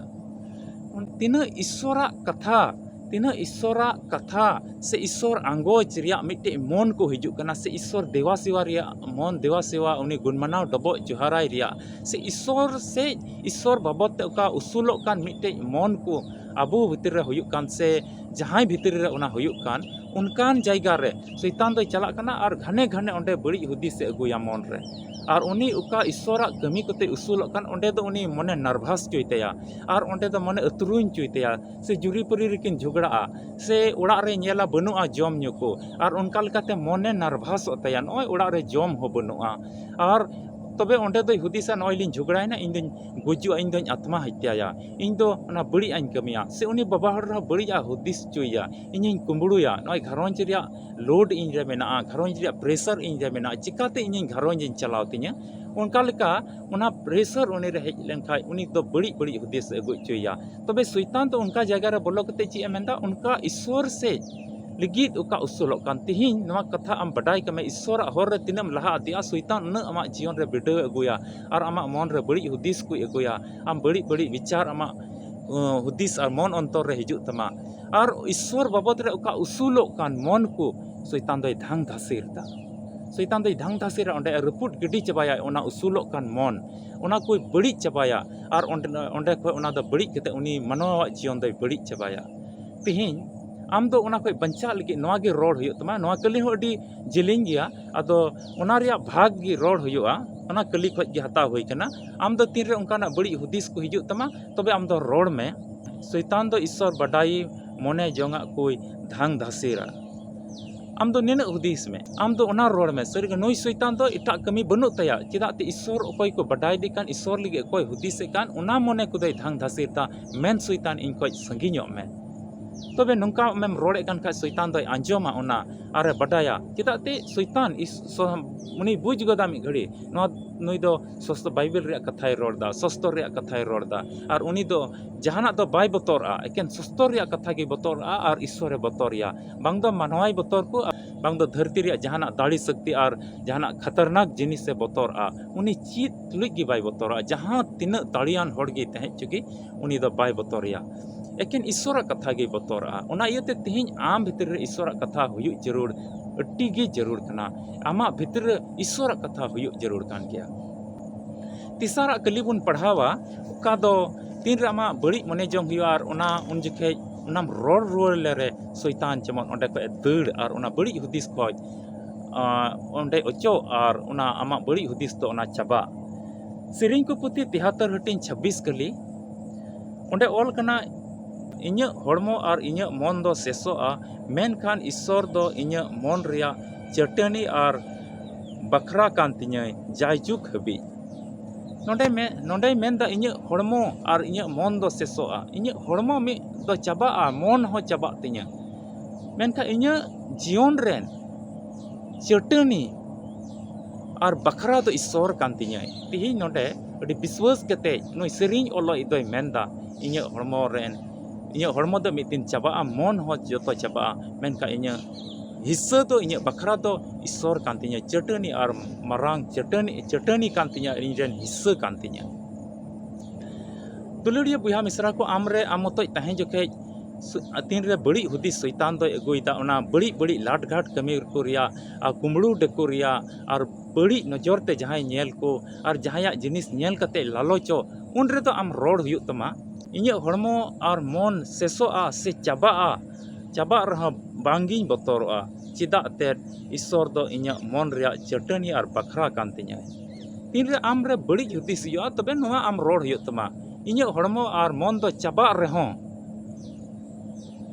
ᱛᱤᱱᱟᱹᱜ ᱤᱥᱥᱚᱨᱟᱜ ᱠᱟᱛᱷᱟ, ᱛᱤᱱᱟᱹᱜ ᱤᱥᱥᱚᱨᱟᱜ ᱠᱟᱛᱷᱟ ᱥᱮ ᱤᱥᱥᱚᱨ ᱟᱸᱜᱚᱪ ᱨᱮᱭᱟᱜ ᱢᱤᱫᱴᱮᱡ ᱢᱚᱱ ᱠᱚ ᱦᱤᱡᱩᱜ ᱠᱟᱱᱟ, ᱥᱮ ᱤᱥᱥᱚᱨ ᱫᱮᱵᱟ ᱥᱮᱵᱟ ᱨᱮᱭᱟᱜ ᱢᱚᱱ, ᱫᱮᱵᱟ ᱥᱮᱵᱟ, ᱩᱱᱤ ᱜᱩᱱᱢᱟᱱᱟᱣ ᱰᱚᱵᱚᱜ ᱡᱚᱦᱟᱨᱟᱭ ᱨᱮᱭᱟᱜ, ᱥᱮ ᱤᱥᱥᱚᱨ ᱥᱮ ᱤᱥᱥᱚᱨ ᱵᱟᱵᱚᱫ ᱛᱮ ᱚᱠᱟ ᱩᱥᱩᱞᱚᱜ ᱠᱟᱱ ᱢᱤᱫᱴᱮᱡ ᱢᱚᱱ ᱠᱚ ᱟᱵᱚ ᱵᱷᱤᱛᱨᱤ ᱨᱮ ᱦᱩᱭᱩᱜ ᱠᱟᱱ, ᱥᱮ ᱡᱟᱦᱟᱸᱭ ᱵᱷᱤᱛᱨᱤ ᱨᱮ ᱚᱱᱟ ᱦᱩᱭᱩᱜ ᱠᱟᱱ, ᱚᱱᱠᱟᱱ ᱡᱟᱭᱜᱟ ᱨᱮ ᱥᱚᱭᱛᱟᱱ ᱫᱚᱭ ᱪᱟᱞᱟᱜ ᱠᱟᱱᱟ ᱟᱨ ᱜᱷᱟᱱᱮ ᱜᱷᱟᱱᱮ ᱚᱸᱰᱮ ᱵᱟᱹᱲᱤᱡ ᱦᱩᱫᱤᱥ ᱮ ᱟᱹᱜᱩᱭᱟ ᱢᱚᱱ ᱨᱮ᱾ ᱟᱨ ᱩᱱᱤ ᱚᱠᱟ ᱤᱥᱥᱚᱨᱟᱜ ᱠᱟᱹᱢᱤ ᱠᱚᱛᱮ ᱩᱥᱩᱞᱚᱜ ᱠᱟᱱ, ᱚᱸᱰᱮ ᱫᱚ ᱩᱱᱤ ᱢᱚᱱᱮ ᱱᱟᱨᱵᱷᱟᱥ ᱦᱚᱪᱚᱭ ᱛᱟᱭᱟ, ᱟᱨ ᱚᱸᱰᱮ ᱫᱚ ᱢᱚᱱᱮ ᱟᱹᱛᱨᱩᱧ ᱦᱚᱪᱚᱭ ᱛᱟᱭᱟ, ᱥᱮ ᱡᱩᱨᱤᱯᱟᱹᱨᱤ ᱨᱮᱠᱤᱱ ᱡᱷᱚᱜᱽᱲᱟᱜᱼᱟ, ᱥᱮ ᱚᱲᱟᱜ ᱨᱮ ᱧᱮᱞᱟ ᱵᱟᱹᱱᱩᱜᱼᱟ ᱡᱚᱢ ᱧᱩ ᱠᱚ, ᱟᱨ ᱚᱱᱠᱟ ᱞᱮᱠᱟᱛᱮ ᱢᱚᱱᱮ ᱱᱟᱨᱵᱷᱟᱥᱚᱜ ᱛᱟᱭᱟ, ᱱᱚᱜᱼᱚᱭ ᱚᱲᱟᱜ ᱨᱮ ᱡᱚᱢ ᱦᱚᱸ ᱵᱟᱹᱱᱩᱜᱼᱟ, ᱟᱨ ᱛᱚᱵᱮ ᱚᱸᱰᱮ ᱫᱚᱭ ᱦᱩᱫᱤᱥᱟ, ᱱᱚᱜᱼᱚᱭ ᱞᱤᱧ ᱡᱷᱚᱜᱽᱲᱟᱭᱮᱱᱟ, ᱤᱧ ᱫᱚᱧ ᱜᱩᱡᱩᱜᱼᱟ, ᱤᱧ ᱫᱚᱧ ᱟᱛᱢᱟ ᱦᱚᱛᱭᱟᱭᱟ, ᱤᱧ ᱫᱚ ᱚᱱᱟ ᱵᱟᱹᱲᱤᱡ ᱟᱜ ᱤᱧ ᱠᱟᱹᱢᱤᱭᱟ, ᱥᱮ ᱩᱱᱤ ᱵᱟᱵᱟ ᱦᱚᱲ ᱨᱮᱦᱚᱸ ᱵᱟᱹᱲᱤᱡ ᱟᱜ ᱦᱩᱫᱤᱥ ᱦᱚᱪᱚᱭᱮᱭᱟ, ᱤᱧᱤᱧ ᱠᱩᱢᱵᱽᱲᱩᱭᱟ, ᱱᱚᱜᱼᱚᱭ ᱜᱷᱟᱨᱚᱸᱡᱽ ᱨᱮᱭᱟᱜ ᱞᱳᱰ ᱤᱧ ᱨᱮ ᱢᱮᱱᱟᱜᱼᱟ, ᱜᱷᱟᱨᱚᱸᱡᱽ ᱨᱮᱭᱟᱜ ᱯᱨᱮᱥᱟᱨ ᱤᱧ ᱨᱮ ᱢᱮᱱᱟᱜᱼᱟ, ᱪᱤᱠᱟᱛᱮ ᱤᱧᱤᱧ ᱜᱷᱟᱨᱚᱸᱡᱽ ᱤᱧ ᱪᱟᱞᱟᱣ ᱛᱤᱧᱟᱹ? ᱚᱱᱠᱟ ᱞᱮᱠᱟ ᱚᱱᱟ ᱯᱨᱮᱥᱟᱨ ᱩᱱᱤ ᱨᱮ ᱦᱮᱡ ᱞᱮᱱᱠᱷᱟᱡ ᱩᱱᱤ ᱫᱚ ᱵᱟᱹᱲᱤᱡ ᱵᱟᱹᱲᱤᱡ ᱦᱩᱫᱤᱥ ᱮ ᱟᱹᱜᱩ ᱦᱚᱪᱚᱭᱮᱭᱟ᱾ ᱛᱚᱵᱮ ᱥᱚᱭᱛᱟᱱ ᱫᱚ ᱚᱱᱠᱟ ᱡᱟᱭᱜᱟ ᱨᱮ ᱵᱚᱞᱚ ᱠᱟᱛᱮ ᱪᱮᱫ ᱮ ᱢᱮᱱᱫᱟ? ᱚᱱᱠᱟ ᱤᱥᱥᱚᱨ ᱥᱮᱡ ᱞᱟᱹᱜᱤᱫ ᱚᱠᱟ ᱩᱥᱩᱞᱚᱜ ᱠᱟᱱ, ᱛᱤᱦᱤᱧ ᱱᱚᱣᱟ ᱠᱟᱛᱷᱟ ᱟᱢ ᱵᱟᱰᱟᱭ ᱠᱟᱜ ᱢᱮ, ᱤᱥᱥᱚᱨᱟᱜ ᱦᱚᱨ ᱨᱮ ᱛᱤᱱᱟᱹᱜ ᱮᱢ ᱞᱟᱦᱟ ᱤᱫᱤᱜᱼᱟ, ᱥᱚᱭᱛᱟᱱ ᱩᱱᱟᱹᱜ ᱟᱢᱟᱜ ᱡᱤᱭᱚᱱ ᱨᱮ ᱵᱤᱰᱟᱹᱣ ᱮ ᱟᱹᱜᱩᱭᱟ ᱟᱨ ᱟᱢᱟᱜ ᱢᱚᱱ ᱨᱮ ᱵᱟᱹᱲᱤᱡ ᱦᱩᱫᱤᱥ ᱠᱚᱭ ᱟᱹᱜᱩᱭᱟ᱾ ᱟᱢ ᱵᱟᱹᱲᱤᱡ ᱵᱟᱹᱲᱤᱡ ᱵᱤᱪᱟᱨ ᱟᱢᱟᱜ, ᱟᱸ, ᱦᱩᱫᱤᱥ ᱟᱨ ᱢᱚᱱ ᱚᱱᱛᱚᱨ ᱨᱮ ᱦᱤᱡᱩᱜ ᱛᱟᱢᱟ᱾ ᱟᱨ ᱤᱥᱥᱚᱨ ᱵᱟᱵᱚᱫ ᱨᱮ ᱚᱠᱟ ᱩᱥᱩᱞᱚᱜ ᱠᱟᱱ ᱢᱚᱱ ᱠᱚ ᱥᱚᱭᱛᱟᱱ ᱫᱚᱭ ᱫᱷᱟᱝ ᱫᱷᱟᱥᱤᱨ ᱮᱫᱟ᱾ ᱥᱚᱭᱛᱟᱱ ᱫᱚᱭ ᱫᱷᱟᱝ ᱫᱷᱟᱥᱤᱨᱟ, ᱚᱸᱰᱮ ᱨᱟᱹᱯᱩᱫ ᱜᱤᱰᱤ ᱪᱟᱵᱟᱭᱟ ᱚᱱᱟ ᱩᱥᱩᱞᱚᱜ ᱠᱟᱱ ᱢᱚᱱ, ᱚᱱᱟ ᱠᱚᱭ ᱵᱟᱹᱲᱤᱡ ᱪᱟᱵᱟᱭᱟ᱾ ᱟᱨ ᱚᱸᱰᱮ, ᱚᱸᱰᱮ ᱠᱷᱚᱡ ᱚᱱᱟ ᱫᱚ ᱵᱟᱹᱲᱤᱡ ᱠᱟᱛᱮ ᱩᱱᱤ ᱢᱟᱱᱣᱟᱣᱟᱜ ᱡᱤᱭᱚᱱ ᱫᱚᱭ ᱵᱟᱹᱲᱤᱡ ᱪᱟᱵᱟᱭᱟ᱾ ᱛᱤᱦᱤᱧ ᱟᱢ ᱫᱚ ᱚᱱᱟ ᱠᱷᱚᱡ ᱵᱟᱧᱪᱟᱜ ᱞᱟᱹᱜᱤᱫ ᱱᱚᱣᱟ ᱜᱮ ᱨᱚᱲ ᱦᱩᱭᱩᱜ ᱛᱟᱢᱟ᱾ ᱱᱚᱣᱟ ᱠᱟᱹᱞᱤ ᱦᱚᱸ ᱟᱹᱰᱤ ᱡᱮᱞᱮᱧ ᱜᱮᱭᱟ, ᱟᱫᱚ ᱚᱱᱟ ᱨᱮᱭᱟᱜ ᱵᱷᱟᱜᱽ ᱜᱮ ᱨᱚᱲ ᱦᱩᱭᱩᱜᱼᱟ, ᱚᱱᱟ ᱠᱟᱹᱞᱤ ᱠᱷᱚᱡ ᱜᱮ ᱦᱟᱛᱟᱣ ᱦᱩᱭ ᱠᱟᱱᱟ᱾ ᱟᱢ ᱫᱚ ᱛᱤᱱᱨᱮ ᱚᱱᱠᱟᱱᱟᱜ ᱵᱟᱹᱲᱤᱡ ᱦᱩᱫᱤᱥ ᱠᱚ ᱦᱤᱡᱩᱜ ᱛᱟᱢᱟ, ᱛᱚᱵᱮ ᱟᱢ ᱫᱚ ᱨᱚᱲ ᱢᱮ᱾ ᱥᱚᱭᱛᱟᱱ ᱫᱚ ᱤᱥᱥᱚᱨ ᱵᱟᱰᱟᱭ ᱢᱚᱱᱮ ᱡᱚᱝᱟᱜ ᱠᱚᱭ ᱫᱷᱟᱝ ᱫᱷᱟᱥᱤᱨᱟ᱾ ᱟᱢ ᱫᱚ ᱱᱤᱱᱟᱹᱜ ᱦᱩᱫᱤᱥ ᱢᱮ, ᱟᱢ ᱫᱚ ᱚᱱᱟ ᱨᱚᱲ ᱢᱮ, ᱥᱟᱹᱨᱤᱜᱮ ᱱᱩᱭ ᱥᱚᱭᱛᱟᱱ ᱫᱚ ᱮᱴᱟᱜ ᱠᱟᱹᱢᱤ ᱵᱟᱹᱱᱩᱜ ᱛᱟᱭᱟ, ᱪᱮᱫᱟᱜ ᱛᱮ ᱤᱥᱥᱚᱨ ᱚᱠᱚᱭ ᱠᱚ ᱵᱟᱰᱟᱭ ᱫᱮ ᱠᱟᱱ, ᱤᱥᱥᱚᱨ ᱞᱟᱹᱜᱤᱫ ᱚᱠᱚᱭ ᱦᱩᱫᱤᱥᱮ ᱠᱟᱱ, ᱚᱱᱟ ᱢᱚᱱᱮ ᱠᱚᱫᱚᱭ ᱫᱷᱟᱝ ᱫᱷᱟᱥᱤᱨ ᱫᱟ᱾ ᱢᱮᱱ ᱥᱚᱭᱛᱟᱱ, ᱤᱧ ᱠᱷᱚᱡ ᱥᱟᱺᱜᱤᱧᱚᱜ ᱢᱮ᱾ ᱛᱚᱵᱮ ᱱᱚᱝᱠᱟ ᱟᱢᱮᱢ ᱨᱚᱲᱮᱫ ᱠᱟᱱ ᱠᱷᱟᱡ ᱥᱚᱭᱛᱟᱱ ᱫᱚᱭ ᱟᱸᱡᱚᱢᱟ ᱚᱱᱟ ᱟᱨᱮ ᱵᱟᱰᱟᱭᱟ᱾ ᱪᱮᱫᱟᱜ ᱛᱮ ᱥᱚᱭᱛᱟᱱ ᱤᱥ-, ᱥᱚ-, ᱩᱱᱤ ᱵᱩᱡᱽ ᱜᱚᱫᱟ ᱢᱤᱫ ᱜᱷᱟᱹᱲᱤ, ᱱᱚᱣᱟ, ᱱᱩᱭ ᱫᱚ ᱥᱚᱥᱛᱚ ᱵᱟᱭᱵᱮᱞ ᱨᱮᱭᱟᱜ ᱠᱟᱛᱷᱟᱭ ᱨᱚᱲ ᱮᱫᱟ, ᱥᱚᱥᱛᱚ ᱨᱮᱭᱟᱜ ᱠᱟᱛᱷᱟᱭ ᱨᱚᱲ ᱮᱫᱟ᱾ ᱟᱨ ᱩᱱᱤ ᱫᱚ ᱡᱟᱦᱟᱱᱟᱜ ᱫᱚ ᱵᱟᱭ ᱵᱚᱛᱚᱨᱟᱜᱼᱟ, ᱮᱠᱮᱱ ᱥᱚᱥᱛᱚ ᱨᱮᱭᱟᱜ ᱠᱟᱛᱷᱟ ᱜᱮ ᱵᱚᱛᱚᱨᱟᱜᱼᱟ ᱟᱨ ᱤᱥᱥᱚᱨᱮ ᱵᱚᱛᱚᱨᱮᱭᱟ᱾ ᱵᱟᱝ ᱫᱚ ᱢᱟᱱᱣᱟᱭ ᱵᱚᱛᱚᱨ ᱠᱚ, ᱵᱟᱝ ᱫᱚ ᱫᱷᱟᱹᱨᱛᱤ ᱨᱮᱭᱟᱜ ᱡᱟᱦᱟᱱᱟᱜ ᱫᱟᱲᱮ ᱥᱚᱠᱛᱤ ᱟᱨ ᱡᱟᱦᱟᱱᱟᱜ ᱠᱷᱟᱛᱟᱨᱱᱟᱠ ᱡᱤᱱᱤᱥᱮ ᱵᱚᱛᱚᱨᱟᱜᱼᱟ᱾ ᱩᱱᱤ ᱪᱮᱫ ᱛᱩᱞᱩᱡ ᱜᱮ ᱵᱟᱭ ᱵᱚᱛᱚᱨᱟᱜᱼᱟ, ᱡᱟᱦᱟᱸ ᱛᱤᱱᱟᱹᱜ ᱫᱟᱲᱮᱭᱟᱱ ᱦᱚᱲ ᱜᱮ ᱛᱟᱦᱮᱸ ᱦᱚᱪᱚ ᱜᱮ, ᱩᱱᱤ ᱫᱚ ᱵᱟᱭ ᱵᱚᱛᱚᱨᱮᱭᱟ᱾ ᱮᱠᱮᱱ ᱤᱥᱥᱚᱨᱟᱜ ᱠᱟᱛᱷᱟ ᱜᱮ ᱵᱚᱛᱚᱨᱟᱜᱼᱟ᱾ ᱚᱱᱟ ᱤᱭᱟᱹᱛᱮ ᱛᱮᱦᱮᱧ ᱟᱢ ᱵᱷᱤᱛᱨᱤ ᱨᱮ ᱤᱥᱥᱚᱨᱟᱜ ᱠᱟᱛᱷᱟ ᱦᱩᱭᱩᱜ ᱡᱟᱹᱨᱩᱲ, ᱟᱹᱰᱤ ᱜᱮ ᱡᱟᱹᱨᱩᱲ ᱠᱟᱱᱟ᱾ ᱟᱢᱟᱜ ᱵᱷᱤᱛᱨᱤ ᱨᱮ ᱤᱥᱥᱚᱨᱟᱜ ᱠᱟᱛᱷᱟ ᱦᱩᱭᱩᱜ ᱡᱟᱹᱨᱩᱲ ᱠᱟᱱ ᱜᱮᱭᱟ᱾ ᱛᱮᱥᱟᱨᱟᱜ ᱠᱟᱹᱞᱤ ᱵᱚᱱ ᱯᱟᱲᱦᱟᱣᱟ, ᱚᱠᱟ ᱫᱚ ᱛᱤᱱᱨᱮ ᱟᱢᱟᱜ ᱵᱟᱹᱲᱤᱡ ᱢᱚᱱᱮ ᱡᱚᱝ ᱦᱩᱭᱩᱜᱼᱟ ᱟᱨ ᱚᱱᱟ ᱩᱱ ᱡᱚᱠᱷᱮᱡ ᱚᱱᱟᱢ ᱨᱚᱲ ᱨᱩᱣᱟᱹᱲ ᱞᱮᱨᱮ ᱥᱚᱭᱛᱟᱱ ᱡᱮᱢᱚᱱ ᱚᱸᱰᱮ ᱠᱷᱚᱡ ᱮ ᱫᱟᱹᱲ ᱟᱨ ᱚᱱᱟ ᱵᱟᱹᱲᱤᱡ ᱦᱩᱫᱤᱥ ᱠᱷᱚᱡ, ᱟᱸ, ᱚᱸᱰᱮ ᱚᱪᱚᱜ ᱟᱨ ᱚᱱᱟ ᱟᱢᱟᱜ ᱵᱟᱹᱲᱤᱡ ᱦᱩᱫᱤᱥ ᱫᱚ ᱚᱱᱟ ᱪᱟᱵᱟᱜ᱾ ᱥᱮᱨᱮᱧ ᱠᱚ ᱯᱩᱛᱷᱤ ᱛᱮᱦᱟᱛᱟᱹᱨ ᱦᱟᱹᱴᱤᱧ ᱪᱷᱟᱵᱵᱤᱥ ᱠᱟᱹᱞᱤ, ᱚᱸᱰᱮ ᱚᱞ ᱠᱟᱱᱟ, "ᱤᱧᱟᱹᱜ ᱦᱚᱲᱢᱚ ᱟᱨ ᱤᱧᱟᱹᱜ ᱢᱚᱱ ᱫᱚ ᱥᱮᱥᱚᱜᱼᱟ, ᱢᱮᱱᱠᱷᱟᱱ ᱤᱥᱥᱚᱨ ᱫᱚ ᱤᱧᱟᱹᱜ ᱢᱚᱱ ᱨᱮᱭᱟᱜ ᱪᱟᱹᱴᱟᱹᱱᱤ ᱟᱨ ᱵᱟᱠᱷᱨᱟ ᱠᱟᱱ ᱛᱤᱧᱟᱹᱭ ᱡᱟᱭᱡᱩᱜᱽ ᱦᱟᱹᱵᱤᱡ᱾" ᱱᱚᱰᱮ ᱢᱮ-, ᱱᱚᱰᱮᱭ ᱢᱮᱱᱫᱟ, "ᱤᱧᱟᱹᱜ ᱦᱚᱲᱢᱚ ᱟᱨ ᱤᱧᱟᱹᱜ ᱢᱚᱱ ᱫᱚ ᱥᱮᱥᱚᱜᱼᱟ, ᱤᱧᱟᱹᱜ ᱦᱚᱲᱢᱚ ᱢᱤᱫ ᱫᱚ ᱪᱟᱵᱟᱜᱼᱟ, ᱢᱚᱱ ᱦᱚᱸ ᱪᱟᱵᱟᱜ ᱛᱤᱧᱟᱹ, ᱢᱮᱱᱠᱷᱟᱱ ᱤᱧᱟᱹᱜ ᱡᱤᱭᱚᱱ ᱨᱮᱱ ᱪᱟᱹᱴᱟᱹᱱᱤ ᱟᱨ ᱵᱟᱠᱷᱨᱟ ᱫᱚ ᱤᱥᱥᱚᱨ ᱠᱟᱱ ᱛᱤᱧᱟᱹᱭ᱾" ᱛᱤᱦᱤᱧ ᱱᱚᱰᱮ ᱟᱹᱰᱤ ᱵᱤᱥᱣᱟᱹᱥ ᱠᱟᱛᱮ ᱱᱩᱭ ᱥᱮᱨᱮᱧ ᱚᱞᱚᱜ ᱫᱚᱭ ᱢᱮᱱᱫᱟ, "ᱤᱧᱟᱹᱜ ᱦᱚᱲᱢᱚ ᱨᱮᱱ, ᱤᱧᱟᱹᱜ ᱦᱚᱲᱢᱚ ᱫᱚ ᱢᱤᱫ ᱫᱤᱱ ᱪᱟᱵᱟᱜᱼᱟ, ᱢᱚᱱ ᱦᱚᱸ ᱡᱚᱛᱚ ᱪᱟᱵᱟᱜᱼᱟ, ᱢᱮᱱᱠᱷᱟᱱ ᱤᱧᱟᱹᱜ ᱦᱤᱥᱥᱟᱹ ᱫᱚ ᱤᱧᱟᱹᱜ ᱵᱟᱠᱷᱨᱟ ᱫᱚ ᱤᱥᱥᱚᱨ ᱠᱟᱱ ᱛᱤᱧᱟᱹ, ᱪᱟᱹᱴᱟᱹᱱᱤ ᱟᱨ ᱢᱟᱨᱟᱝ ᱪᱟᱹᱴᱟᱹᱱᱤ, ᱪᱟᱹᱴᱟᱹᱱᱤ ᱠᱟᱱ ᱛᱤᱧᱟᱹ, ᱤᱧ ᱨᱮᱱ ᱦᱤᱥᱥᱟᱹ ᱠᱟᱱ ᱛᱤᱧᱟᱹ᱾" ᱫᱩᱞᱟᱹᱲᱤᱭᱟᱹ ᱵᱚᱭᱦᱟ ᱢᱤᱥᱨᱟ ᱠᱚ, ᱟᱢ ᱨᱮ ᱟᱢ ᱢᱚᱛᱚᱡ ᱛᱟᱦᱮᱸ ᱡᱚᱠᱷᱮᱡ ᱥᱩ-, ᱛᱤᱱ ᱨᱮ ᱵᱟᱹᱲᱤᱡ ᱦᱩᱫᱤᱥ ᱥᱚᱭᱛᱟᱱ ᱫᱚᱭ ᱟᱹᱜᱩᱭᱮᱫᱟ, ᱚᱱᱟ ᱵᱟᱹᱲᱤᱡ ᱵᱟᱹᱲᱤᱡ ᱞᱟᱴᱜᱷᱟᱴ ᱠᱟᱹᱢᱤ ᱠᱚ ᱨᱮᱭᱟᱜ ᱟᱨ ᱠᱩᱢᱵᱽᱲᱩ ᱰᱟᱹᱠᱩ ᱨᱮᱭᱟᱜ ᱟᱨ ᱵᱟᱹᱲᱤᱡ ᱱᱚᱡᱚᱨ ᱛᱮ ᱡᱟᱦᱟᱸᱭ ᱧᱮᱞ ᱠᱚ ᱟᱨ ᱡᱟᱦᱟᱸᱭᱟᱜ ᱡᱤᱱᱤᱥ ᱧᱮᱞ ᱠᱟᱛᱮ ᱞᱟᱞᱚᱪᱚᱜ, ᱩᱱ ᱨᱮᱫᱚ ᱟᱢ ᱨᱚᱲ ᱦᱩᱭᱩᱜ ᱛᱟᱢᱟ, "ᱤᱧᱟᱹᱜ ᱦᱚᱲᱢᱚ ᱟᱨ ᱢᱚᱱ ᱥᱮᱥᱚᱜᱼᱟ ᱥᱮ ᱪᱟᱵᱟᱜᱼᱟ, ᱪᱟᱵᱟᱜ ᱨᱮᱦᱚᱸ ᱵᱟᱝᱜᱤᱧ ᱵᱚᱛᱚᱨᱚᱜᱼᱟ, ᱪᱮᱫᱟᱜ ᱛᱮ ᱤᱥᱥᱚᱨ ᱫᱚ ᱤᱧᱟᱹᱜ ᱢᱚᱱ ᱨᱮᱭᱟᱜ ᱪᱟᱹᱴᱟᱹᱱᱤ ᱟᱨ ᱵᱟᱠᱷᱨᱟ ᱠᱟᱱ ᱛᱤᱧᱟᱹᱭ᱾" ᱛᱤᱱᱨᱮ ᱟᱢ ᱨᱮ ᱵᱟᱹᱲᱤᱡ ᱦᱩᱫᱤᱥ ᱦᱤᱡᱩᱜᱼᱟ, ᱛᱚᱵᱮ ᱱᱚᱣᱟ ᱟᱢ ᱨᱚᱲ ᱦᱩᱭᱩᱜ ᱛᱟᱢᱟ, "ᱤᱧᱟᱹᱜ ᱦᱚᱲᱢᱚ ᱟᱨ ᱢᱚᱱ ᱫᱚ ᱪᱟᱵᱟᱜ ᱨᱮᱦᱚᱸ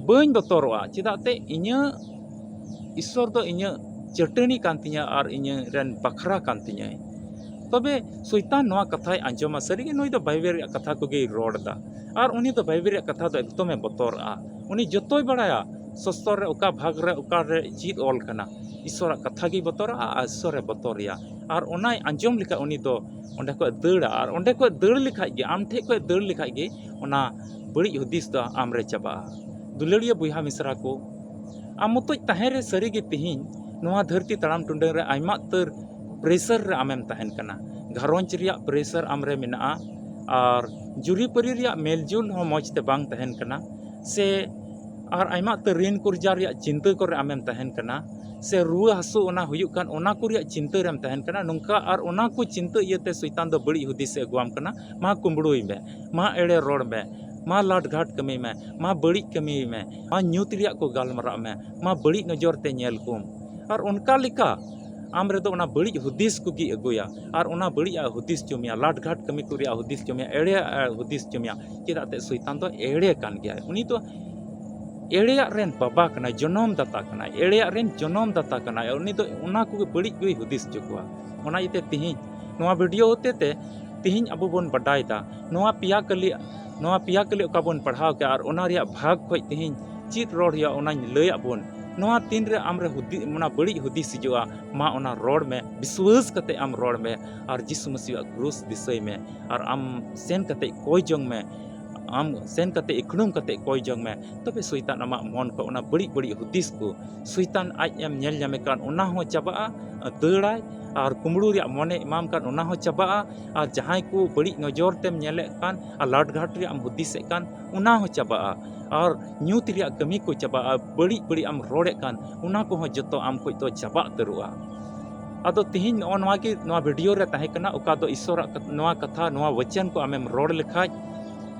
ᱵᱟᱹᱧ ᱵᱚᱛᱚᱨᱚᱜᱼᱟ, ᱪᱮᱫᱟᱜ ᱛᱮ ᱤᱧᱟᱹᱜ ᱤᱥᱥᱚᱨ ᱫᱚ ᱤᱧᱟᱹᱜ ᱪᱟᱹᱴᱟᱹᱱᱤ ᱠᱟᱱ ᱛᱤᱧᱟᱹ ᱟᱨ ᱤᱧᱟᱹᱜ ᱨᱮᱱ ᱵᱟᱠᱷᱨᱟ ᱠᱟᱱ ᱛᱤᱧᱟᱹᱭ᱾" ᱛᱚᱵᱮ ᱥᱚᱭᱛᱟᱱ ᱱᱚᱣᱟ ᱠᱟᱛᱷᱟᱭ ᱟᱸᱡᱚᱢᱟ, ᱥᱟᱹᱨᱤᱜᱮ ᱱᱩᱭ ᱫᱚ ᱵᱟᱭᱵᱮᱞ ᱨᱮᱭᱟᱜ ᱠᱟᱛᱷᱟ ᱠᱚᱜᱮᱭ ᱨᱚᱲ ᱮᱫᱟ᱾ ᱟᱨ ᱩᱱᱤ ᱫᱚ ᱵᱟᱭᱵᱮᱞ ᱨᱮᱭᱟᱜ ᱠᱟᱛᱷᱟ ᱫᱚ ᱮᱠᱫᱚᱢᱮ ᱵᱚᱛᱚᱨᱟᱜᱼᱟ᱾ ᱩᱱᱤ ᱡᱚᱛᱚᱭ ᱵᱟᱲᱟᱭᱟ ᱥᱚᱥᱛᱚᱨ ᱨᱮ ᱚᱠᱟ ᱵᱷᱟᱜᱽ ᱨᱮ ᱚᱠᱟᱨᱮ ᱪᱮᱫ ᱚᱞ ᱠᱟᱱᱟ᱾ ᱤᱥᱚᱨᱟᱜ ᱠᱟᱛᱷᱟ ᱜᱮᱭ ᱵᱚᱛᱚᱨᱟᱜᱼᱟ ᱟᱨ ᱤᱥᱚᱨᱮ ᱵᱚᱛᱚᱨᱮᱭᱟ᱾ ᱟᱨ ᱚᱱᱟᱭ ᱟᱸᱡᱚᱢ ᱞᱮᱠᱷᱟᱱ ᱩᱱᱤ ᱫᱚ ᱚᱸᱰᱮ ᱠᱷᱚᱱ ᱫᱟᱹᱲᱟ᱾ ᱟᱨ ᱚᱸᱰᱮ ᱠᱷᱚᱱ ᱫᱟᱹᱲ ᱞᱮᱠᱷᱟᱡ ᱜᱮ, ᱟᱢ ᱴᱷᱮᱡ ᱠᱷᱚᱱ ᱫᱟᱹᱲ ᱞᱮᱠᱷᱟᱡ ᱜᱮ ᱚᱱᱟ ᱵᱟᱹᱲᱤᱡ ᱦᱩᱫᱤᱥ ᱫᱚ ᱟᱢᱨᱮ ᱪᱟᱵᱟᱜᱼᱟ᱾ ᱫᱩᱞᱟᱹᱲᱤᱭᱟᱹ ᱵᱚᱭᱦᱟ ᱢᱤᱥᱨᱟ ᱠᱚ, ᱟᱢ ᱢᱚᱛᱚᱡ ᱛᱟᱦᱮᱸ ᱨᱮ ᱥᱟᱹᱨᱤᱜᱮ ᱛᱤᱦᱤᱧ ᱱᱚᱣᱟ ᱫᱷᱟᱹᱨᱛᱤ ᱛᱟᱲᱟᱢ ᱴᱩᱰᱟᱹᱝ ᱨᱮ ᱟᱭᱢᱟ ᱩᱛᱟᱹᱨ pressure ᱨᱮ ᱟᱢᱮᱢ ᱛᱟᱦᱮᱱ ᱠᱟᱱᱟ᱾ ᱜᱷᱟᱨᱚᱸᱡᱽ ᱨᱮᱭᱟᱜ pressure ᱟᱢᱨᱮ ᱢᱮᱱᱟᱜᱼᱟ, ᱟᱨ ᱡᱩᱨᱤᱯᱟᱹᱨᱤ ᱨᱮᱭᱟᱜ ᱢᱮᱞᱡᱩᱞ ᱦᱚᱸ ᱢᱚᱡᱽ ᱛᱮ ᱵᱟᱝ ᱛᱟᱦᱮᱱ ᱠᱟᱱᱟ, ᱥᱮ ᱟᱨ ᱟᱭᱢᱟ ᱩᱛᱟᱹᱨ ᱨᱤᱱ ᱠᱚᱨᱡᱟ ᱨᱮᱭᱟᱜ ᱪᱤᱱᱛᱟᱹ ᱠᱚᱨᱮ ᱟᱢᱮᱢ ᱛᱟᱦᱮᱱ ᱠᱟᱱᱟ, ᱥᱮ ᱨᱩᱣᱟᱹ ᱦᱟᱹᱥᱩ ᱚᱱᱟ ᱦᱩᱭᱩᱜ ᱠᱟᱱ ᱚᱱᱟ ᱠᱚ ᱨᱮᱭᱟᱜ ᱪᱤᱱᱛᱟᱹ ᱨᱮᱢ ᱛᱟᱦᱮᱱ ᱠᱟᱱᱟ᱾ ᱱᱚᱝᱠᱟ ᱟᱨ ᱚᱱᱟ ᱠᱚ ᱪᱤᱱᱛᱟᱹ ᱤᱭᱟᱹᱛᱮ ᱥᱚᱭᱛᱟᱱ ᱫᱚ ᱵᱟᱹᱲᱤᱡ ᱦᱩᱫᱤᱥ ᱮ ᱟᱹᱜᱩᱣᱟᱢ ᱠᱟᱱᱟ᱾ ᱢᱟ ᱠᱩᱢᱵᱽᱲᱩᱭ ᱢᱮ, ᱢᱟ ᱮᱲᱮ ᱨᱚᱲ ᱢᱮ, ᱢᱟ ᱞᱟᱴᱜᱷᱟᱴ ᱠᱟᱹᱢᱤ ᱢᱮ, ᱢᱟ ᱵᱟᱹᱲᱤᱡ ᱠᱟᱹᱢᱤ ᱢᱮ, ᱢᱟ ᱧᱩᱛ ᱨᱮᱭᱟᱜ ᱠᱚ ᱜᱟᱞᱢᱟᱨᱟᱜ ᱢᱮ, ᱢᱟ ᱵᱟᱹᱲᱤᱡ ᱱᱚᱡᱚᱨ ᱛᱮ ᱧᱮᱞ ᱠᱚᱢ᱾ ᱟᱨ ᱚᱱᱠᱟ ᱞᱮᱠᱟ ᱟᱢ ᱨᱮᱫᱚ ᱚᱱᱟ ᱵᱟᱹᱲᱤᱡ ᱦᱩᱫᱤᱥ ᱠᱚᱜᱮ ᱟᱹᱜᱩᱭᱟ, ᱟᱨ ᱚᱱᱟ ᱵᱟᱹᱲᱤᱡ ᱟᱜ ᱦᱩᱫᱤᱥ ᱪᱚ ᱢᱮᱭᱟ, ᱞᱟᱴᱜᱷᱟᱴ ᱠᱟᱹᱢᱤ ᱠᱚ ᱨᱮᱭᱟᱜ ᱦᱩᱫᱤᱥ ᱪᱚ ᱢᱮᱭᱟ, ᱮᱲᱮᱭᱟᱜ ᱦᱩᱫᱤᱥ ᱪᱚ ᱢᱮᱭᱟ᱾ ᱪᱮᱫᱟᱜ ᱛᱮ ᱥᱚᱭᱛᱟᱱ ᱫᱚ ᱮᱲᱮ ᱠᱟᱱ ᱜᱮᱭᱟᱭ, ᱩᱱᱤ ᱫᱚ ᱮᱲᱮᱭᱟᱜ ᱨᱮᱱ ᱵᱟᱵᱟ ᱠᱟᱱᱟᱭ, ᱡᱚᱱᱚᱢ ᱫᱟᱛᱟ ᱠᱟᱱᱟᱭ, ᱮᱲᱮᱭᱟᱜ ᱨᱮᱱ ᱡᱚᱱᱚᱢ ᱫᱟᱛᱟ ᱠᱟᱱᱟᱭ᱾ ᱩᱱᱤ ᱫᱚ ᱚᱱᱟ ᱠᱚᱜᱮ ᱵᱟᱹᱲᱤᱡ ᱜᱮᱭ ᱦᱩᱫᱤᱥ ᱦᱚᱪᱚ ᱠᱚᱣᱟ᱾ ᱚᱱᱟ ᱤᱭᱟᱹᱛᱮ ᱛᱤᱦᱤᱧ ᱱᱚᱣᱟ video ᱦᱚᱛᱮ ᱛᱮ ᱛᱤᱦᱤᱧ ᱟᱵᱚ ᱵᱚᱱ ᱵᱟᱰᱟᱭ ᱮᱫᱟ, ᱱᱚᱣᱟ ᱯᱮᱭᱟ ᱠᱟᱹᱞᱤ, ᱱᱚᱣᱟ ᱯᱮᱭᱟ ᱠᱟᱹᱞᱤ ᱚᱠᱟ ᱵᱚᱱ ᱯᱟᱲᱦᱟᱣ ᱠᱮᱜᱼᱟ ᱟᱨ ᱚᱱᱟ ᱨᱮᱭᱟᱜ ᱵᱷᱟᱜᱽ ᱠᱷᱚᱡ ᱛᱤᱦᱤᱧ ᱪᱮᱫ ᱨᱚᱲ ᱦᱩᱭᱩᱜᱼᱟ, ᱚᱱᱟᱧ ᱞᱟᱹᱭᱟᱫ ᱵᱚᱱ᱾ ᱱᱚᱣᱟ ᱛᱤᱱ ᱨᱮ ᱟᱢ ᱨᱮ ᱦᱩᱫᱤ-, ᱚᱱᱟ ᱵᱟᱹᱲᱤᱡ ᱦᱩᱫᱤᱥ ᱦᱤᱡᱩᱜᱼᱟ, ᱢᱟ ᱚᱱᱟ ᱨᱚᱲ ᱢᱮ, ᱵᱤᱥᱣᱟᱹᱥ ᱠᱟᱛᱮ ᱟᱢ ᱨᱚᱲ ᱢᱮ, ᱟᱨ ᱡᱤᱥᱩ ᱢᱟᱹᱥᱤᱦᱟᱜ ᱠᱨᱩᱥ ᱫᱤᱥᱟᱹᱭ ᱢᱮ, ᱟᱨ ᱟᱢ ᱥᱮᱱ ᱠᱟᱛᱮ ᱠᱚᱭ ᱡᱚᱝ ᱢᱮ, ᱟᱢ ᱥᱮᱱ ᱠᱟᱛᱮ ᱤᱠᱷᱲᱩᱢ ᱠᱟᱛᱮ ᱠᱚᱭ ᱡᱚᱝ ᱢᱮ, ᱛᱚᱵᱮ ᱥᱚᱭᱛᱟᱱ ᱟᱢᱟᱜ ᱢᱚᱱ ᱠᱷᱚᱱ ᱚᱱᱟ ᱵᱟᱹᱲᱤᱡ ᱵᱟᱹᱲᱤᱡ ᱦᱩᱫᱤᱥ ᱠᱚ, ᱥᱚᱭᱛᱟᱱ ᱟᱡ ᱮᱢ ᱧᱮᱞ ᱧᱟᱢᱮ ᱠᱟᱱ, ᱚᱱᱟ ᱦᱚᱸ ᱪᱟᱵᱟᱜᱼᱟ, ᱫᱟᱹᱲᱟᱭ᱾ ᱟᱨ ᱠᱩᱢᱵᱽᱲᱩ ᱨᱮᱭᱟᱜ ᱢᱚᱱᱮ ᱮᱢᱟᱢ ᱠᱟᱱ, ᱚᱱᱟ ᱦᱚᱸ ᱪᱟᱵᱟᱜᱼᱟ᱾ ᱟᱨ ᱡᱟᱦᱟᱸᱭ ᱠᱚ ᱵᱟᱹᱲᱤᱡ ᱱᱚᱡᱚᱨ ᱛᱮᱢ ᱧᱮᱞᱮᱫ ᱠᱟᱱ ᱟᱨ ᱞᱟᱴᱜᱷᱟᱴ ᱨᱮᱭᱟᱜ ᱮᱢ ᱦᱩᱫᱤᱥᱮᱫ ᱠᱟᱱ, ᱚᱱᱟ ᱦᱚᱸ ᱪᱟᱵᱟᱜᱼᱟ᱾ ᱟᱨ ᱧᱩᱛ ᱨᱮᱭᱟᱜ ᱠᱟᱹᱢᱤ ᱠᱚ ᱪᱟᱵᱟᱜᱼᱟ᱾ ᱵᱟᱹᱲᱤᱡ ᱵᱟᱹᱲᱤᱡ ᱟᱢ ᱨᱚᱲᱮᱫ ᱠᱟᱱ, ᱚᱱᱟ ᱠᱚᱦᱚᱸ ᱡᱚᱛᱚ ᱟᱢ ᱠᱷᱚᱡ ᱫᱚ ᱪᱟᱵᱟ ᱩᱛᱟᱹᱨᱚᱜᱼᱟ᱾ ᱟᱫᱚ ᱛᱤᱦᱤᱧ ᱱᱚᱜᱼᱚ ᱱᱚᱣᱟ ᱜᱮ ᱱᱚᱣᱟ video ᱨᱮ ᱛᱟᱦᱮᱸ ᱠᱟᱱᱟ, ᱚᱠᱟ ᱫᱚ ᱤᱥᱚᱨᱟᱜ ᱠᱟᱛ-, ᱱᱚᱣᱟ ᱠᱟᱛᱷᱟ, ᱱᱚᱣᱟ ᱵᱚᱪᱚᱱ ᱠᱚ ᱟᱢᱮᱢ ᱨᱚᱲ ᱞᱮᱠᱷᱟᱡ,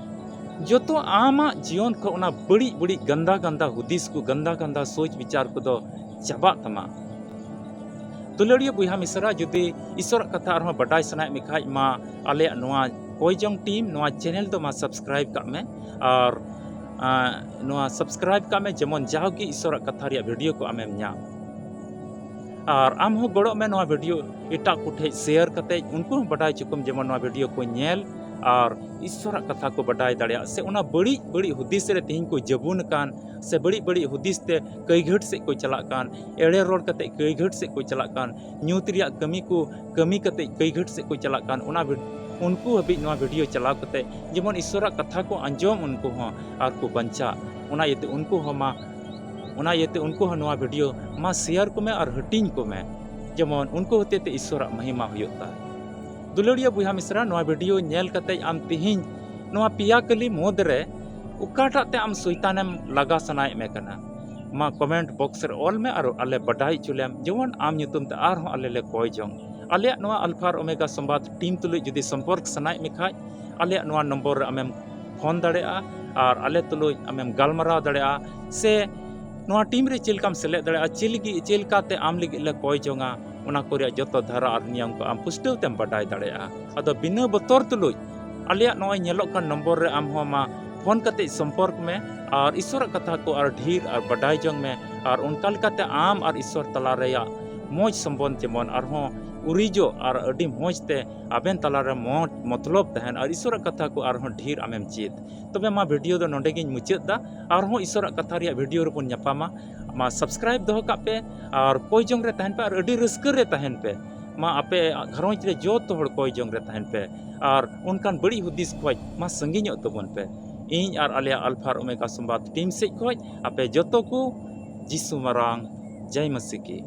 ᱡᱚᱛᱚ ᱟᱢᱟᱜ ᱡᱤᱭᱚᱱ ᱠᱷᱚᱱ ᱚᱱᱟ ᱵᱟᱹᱲᱤᱡ ᱵᱟᱹᱲᱤᱡ ᱜᱟᱱᱫᱟ ᱜᱟᱱᱫᱟ ᱦᱩᱫᱤᱥ ᱠᱚ, ᱜᱟᱱᱫᱟ ᱜᱟᱱᱫᱟ ᱥᱳᱪ ᱵᱤᱪᱟᱨ ᱠᱚᱫᱚ ᱪᱟᱵᱟᱜ ᱛᱟᱢᱟ᱾ ᱫᱩᱞᱟᱹᱲᱤᱭᱟᱹ ᱵᱚᱭᱦᱟ ᱢᱤᱥᱨᱟ, ᱡᱩᱫᱤ ᱤᱥᱚᱨᱟᱜ ᱠᱟᱛᱷᱟ ᱟᱨᱦᱚᱸ ᱵᱟᱰᱟᱭ ᱥᱟᱱᱟᱭᱮᱫ ᱢᱮ ᱠᱷᱟᱡ, ᱢᱟ ᱟᱞᱮᱭᱟᱜ ᱱᱚᱣᱟ ᱠᱚᱭ ᱡᱚᱝ team ᱱᱚᱣᱟ channel ᱫᱚ ᱢᱟ subscribe ᱠᱟᱜ ᱢᱮ, ᱟᱨ, ᱟᱸ, ᱱᱚᱣᱟ subscribe ᱠᱟᱜ ᱢᱮ, ᱡᱮᱢᱚᱱ ᱡᱟᱣᱜᱮ ᱤᱥᱚᱨᱟᱜ ᱠᱟᱛᱷᱟ ᱨᱮᱭᱟᱜ video ᱠᱚ ᱟᱢᱮᱢ ᱧᱟᱢ᱾ ᱟᱨ ᱟᱢ ᱦᱚᱸ ᱜᱚᱲᱚᱜ ᱢᱮ ᱱᱚᱣᱟ video ᱮᱴᱟᱜ ᱠᱚ ᱴᱷᱮᱡ share ᱠᱟᱛᱮ ᱩᱱᱠᱩ ᱦᱚᱸ ᱵᱟᱰᱟᱭ ᱦᱚᱪᱚ ᱠᱚᱢ, ᱡᱮᱢᱚᱱ ᱱᱚᱣᱟ video ᱠᱚ ᱧᱮᱞ ᱟᱨ ᱤᱥᱥᱚᱨᱟᱜ ᱠᱟᱛᱷᱟ ᱠᱚ ᱵᱟᱰᱟᱭ ᱫᱟᱲᱮᱭᱟᱜ, ᱥᱮ ᱚᱱᱟ ᱵᱟᱹᱲᱤᱡ ᱵᱟᱹᱲᱤᱡ ᱦᱩᱫᱤᱥ ᱨᱮ ᱛᱮᱦᱮᱧ ᱠᱚ ᱡᱟᱹᱵᱩᱱ ᱟᱠᱟᱱ, ᱥᱮ ᱵᱟᱹᱲᱤᱡ ᱵᱟᱹᱲᱤᱡ ᱦᱩᱫᱤᱥ ᱛᱮ ᱠᱟᱹᱭᱜᱷᱟᱹᱴ ᱥᱮᱫ ᱠᱚ ᱪᱟᱞᱟᱜ ᱠᱟᱱ, ᱮᱲᱮ ᱨᱚᱲ ᱠᱟᱛᱮ ᱠᱟᱹᱭᱜᱷᱟᱹᱴ ᱥᱮᱫ ᱠᱚ ᱪᱟᱞᱟᱜ ᱠᱟᱱ, ᱧᱩᱛ ᱨᱮᱭᱟᱜ ᱠᱟᱹᱢᱤ ᱠᱚ ᱠᱟᱹᱢᱤ ᱠᱟᱛᱮ ᱠᱟᱹᱭᱜᱷᱟᱹᱴ ᱥᱮᱫ ᱠᱚ ᱪᱟᱞᱟᱜ ᱠᱟᱱ, ᱚᱱᱟ ᱵᱷᱤᱰ-, ᱩᱱᱠᱩ ᱦᱟᱹᱵᱤᱡ ᱱᱚᱣᱟ ᱵᱷᱤᱰᱤᱭᱳ ᱪᱟᱞᱟᱣ ᱠᱟᱛᱮ ᱡᱮᱢᱚᱱ ᱤᱥᱥᱚᱨᱟᱜ ᱠᱟᱛᱷᱟ ᱠᱚ ᱟᱸᱡᱚᱢ ᱩᱱᱠᱩ ᱦᱚᱸ ᱟᱨ ᱠᱚ ᱵᱟᱧᱪᱟᱜ᱾ ᱚᱱᱟ ᱤᱭᱟᱹᱛᱮ ᱩᱱᱠᱩ ᱦᱚᱸ ᱢᱟ, ᱚᱱᱟ ᱤᱭᱟᱹᱛᱮ ᱩᱱᱠᱩ ᱦᱚᱸ ᱱᱚᱣᱟ ᱵᱷᱤᱰᱤᱭᱳ ᱢᱟ ᱥᱮᱭᱟᱨ ᱠᱚᱢᱮ ᱟᱨ ᱦᱟᱹᱴᱤᱧ ᱠᱚᱢᱮ, ᱡᱮᱢᱚᱱ ᱩᱱᱠᱩ ᱦᱚᱛᱮ ᱛᱮ ᱤᱥᱥᱚᱨᱟᱜ ᱢᱚᱦᱤᱢᱟ ᱦᱩᱭᱩᱜ ᱛᱟᱭ᱾ ᱫᱩᱞᱟᱹᱲᱤᱭᱟᱹ ᱵᱚᱭᱦᱟ ᱢᱤᱥᱨᱟ, ᱱᱚᱣᱟ ᱵᱷᱤᱰᱤᱭᱳ ᱧᱮᱞ ᱠᱟᱛᱮ ᱟᱢ ᱛᱤᱦᱤᱧ ᱱᱚᱣᱟ ᱯᱮᱭᱟ ᱠᱟᱹᱞᱤ ᱢᱩᱫᱽ ᱨᱮ ᱚᱠᱟᱴᱟᱜ ᱛᱮ ᱟᱢ ᱥᱚᱭᱛᱟᱱᱮᱢ ᱞᱟᱜᱟ ᱥᱟᱱᱟᱭᱮᱫ ᱢᱮ ᱠᱟᱱᱟ? ᱢᱟ ᱠᱚᱢᱮᱱᱴ ᱵᱚᱠᱥ ᱨᱮ ᱚᱞ ᱢᱮ ᱟᱨ ᱟᱞᱮ ᱵᱟᱰᱟᱭ ᱦᱚᱪᱚ ᱞᱮᱢ, ᱡᱮᱢᱚᱱ ᱟᱢ ᱧᱩᱛᱩᱢ ᱛᱮ ᱟᱨᱦᱚᱸ ᱟᱞᱮ ᱞᱮ ᱠᱚᱭ ᱡᱚᱝ᱾ ᱟᱞᱮᱭᱟᱜ ᱱᱚᱣᱟ ᱟᱞᱯᱷᱟ ᱟᱨ ᱳᱢᱮᱜᱟ ᱥᱚᱢᱵᱟᱫ ᱴᱤᱢ ᱛᱩᱞᱩᱡ ᱡᱩᱫᱤ ᱥᱚᱢᱯᱚᱨᱠ ᱥᱟᱱᱟᱭᱮᱫ ᱢᱮ ᱠᱷᱟᱡ, ᱟᱞᱮᱭᱟᱜ ᱱᱚᱣᱟ ᱱᱚᱢᱵᱚᱨ ᱨᱮ ᱟᱢᱮᱢ ᱯᱷᱳᱱ ᱫᱟᱲᱮᱭᱟᱜᱼᱟ ᱟᱨ ᱟᱞᱮ ᱛᱩᱞᱩᱡ ᱟᱢᱮᱢ ᱜᱟᱞᱢᱟᱨᱟᱣ ᱫᱟᱲᱮᱭᱟᱜᱼᱟ, ᱥᱮ ᱱᱚᱣᱟ ᱴᱤᱢ ᱨᱮ ᱪᱮᱫ ᱞᱮᱠᱟᱢ ᱥᱮᱞᱮᱫ ᱫᱟᱲᱮᱭᱟᱜᱼᱟ, ᱪᱮᱫ ᱞᱟᱹᱜᱤᱫ, ᱪᱮᱫ ᱞᱮᱠᱟᱛᱮ ᱟᱢ ᱞᱟᱹᱜᱤᱫ ᱞᱮ ᱠᱚᱭ ᱡᱚᱝᱟ, ᱚᱱᱟ ᱠᱚ ᱨᱮᱭᱟᱜ ᱡᱚᱛᱚ ᱫᱷᱟᱨᱟ ᱟᱨ ᱱᱤᱭᱚᱢ ᱠᱚ ᱟᱢ ᱯᱩᱥᱴᱟᱹᱣ ᱛᱮᱢ ᱵᱟᱰᱟᱭ ᱫᱟᱲᱮᱭᱟᱜᱼᱟ᱾ ᱟᱫᱚ ᱵᱤᱱᱟᱹ ᱵᱚᱛᱚᱨ ᱛᱩᱞᱩᱡ ᱟᱞᱮᱭᱟᱜ ᱱᱚᱜᱼᱚᱭ ᱧᱮᱞᱚᱜ ᱠᱟᱱ ᱱᱚᱢᱵᱚᱨ ᱨᱮ ᱟᱢ ᱦᱚᱸ ᱢᱟ ᱯᱷᱳᱱ ᱠᱟᱛᱮ ᱥᱚᱢᱯᱚᱨᱠ ᱢᱮ ᱟᱨ ᱤᱥᱥᱚᱨᱟᱜ ᱠᱟᱛᱷᱟ ᱠᱚ ᱟᱨ ᱰᱷᱮᱨ ᱟᱨ ᱵᱟᱰᱟᱭ ᱡᱚᱝ ᱢᱮ, ᱟᱨ ᱚᱱᱠᱟ ᱞᱮᱠᱟᱛᱮ ᱟᱢ ᱟᱨ ᱤᱥᱥᱚᱨ ᱛᱟᱞᱟ ᱨᱮᱭᱟᱜ ᱢᱚᱡᱽ ᱥᱚᱢᱵᱚᱱᱫᱷ ᱡᱮᱢᱚᱱ ᱟᱨᱦᱚᱸ ᱩᱨᱤᱡᱚᱜ ᱟᱨ ᱟᱹᱰᱤ ᱢᱚᱡᱽ ᱛᱮ ᱟᱵᱮᱱ ᱛᱟᱞᱟᱨᱮ ᱢᱚᱡᱽ ᱢᱚᱛᱞᱚᱵ ᱛᱟᱦᱮᱱ ᱟᱨ ᱤᱥᱥᱚᱨᱟᱜ ᱠᱟᱛᱷᱟ ᱠᱚ ᱟᱨᱦᱚᱸ ᱰᱷᱮᱨ ᱟᱢᱮᱢ ᱪᱮᱫ᱾ ᱛᱚᱵᱮ ᱢᱟ ᱵᱷᱤᱰᱤᱭᱳ ᱫᱚ ᱱᱚᱰᱮ ᱜᱤᱧ ᱢᱩᱪᱟᱹᱫ ᱫᱟ᱾ ᱟᱨᱦᱚᱸ ᱤᱥᱥᱚᱨᱟᱜ ᱠᱟᱛᱷᱟ ᱨᱮᱭᱟᱜ ᱵᱷᱤᱰᱤᱭᱳ ᱨᱮᱵᱚᱱ ᱧᱟᱯᱟᱢᱟ᱾ ᱢᱟ ᱥᱟᱵᱥᱠᱨᱟᱭᱤᱵ ᱫᱚᱦᱚ ᱠᱟᱜ ᱯᱮ ᱟᱨ ᱠᱚᱭ ᱡᱚᱝ ᱨᱮ ᱛᱟᱦᱮᱱ ᱯᱮ ᱟᱨ ᱟᱹᱰᱤ ᱨᱟᱹᱥᱠᱟᱹ ᱨᱮ ᱛᱟᱦᱮᱱ ᱯᱮ᱾ ᱢᱟ ᱟᱯᱮ ᱜᱷᱟᱨᱚᱸᱡᱽ ᱨᱮ ᱡᱚᱛᱚ ᱦᱚᱲ ᱠᱚᱭ ᱡᱚᱝ ᱨᱮ ᱛᱟᱦᱮᱱ ᱯᱮ ᱟᱨ ᱚᱱᱠᱟᱱ ᱵᱟᱹᱲᱤᱡ ᱦᱩᱫᱤᱥ ᱠᱷᱚᱡ ᱢᱟ ᱥᱟᱺᱜᱤᱧᱚᱜ ᱛᱟᱵᱚᱱ ᱯᱮ᱾ ᱤᱧ ᱟᱨ ᱟᱞᱮᱭᱟᱜ ᱟᱞᱯᱷᱟ ᱟᱨ ᱳᱢᱮᱜᱟ ᱥᱚᱢᱵᱟᱫ ᱴᱤᱢ ᱥᱮᱡ ᱠᱷᱚᱡ ᱟᱯᱮ ᱡᱚᱛᱚ ᱠᱚ ᱡᱤᱥᱩ ᱢᱟᱨᱟᱝ ᱡᱟᱭ ᱢᱟᱹᱥᱤ ᱠᱤ᱾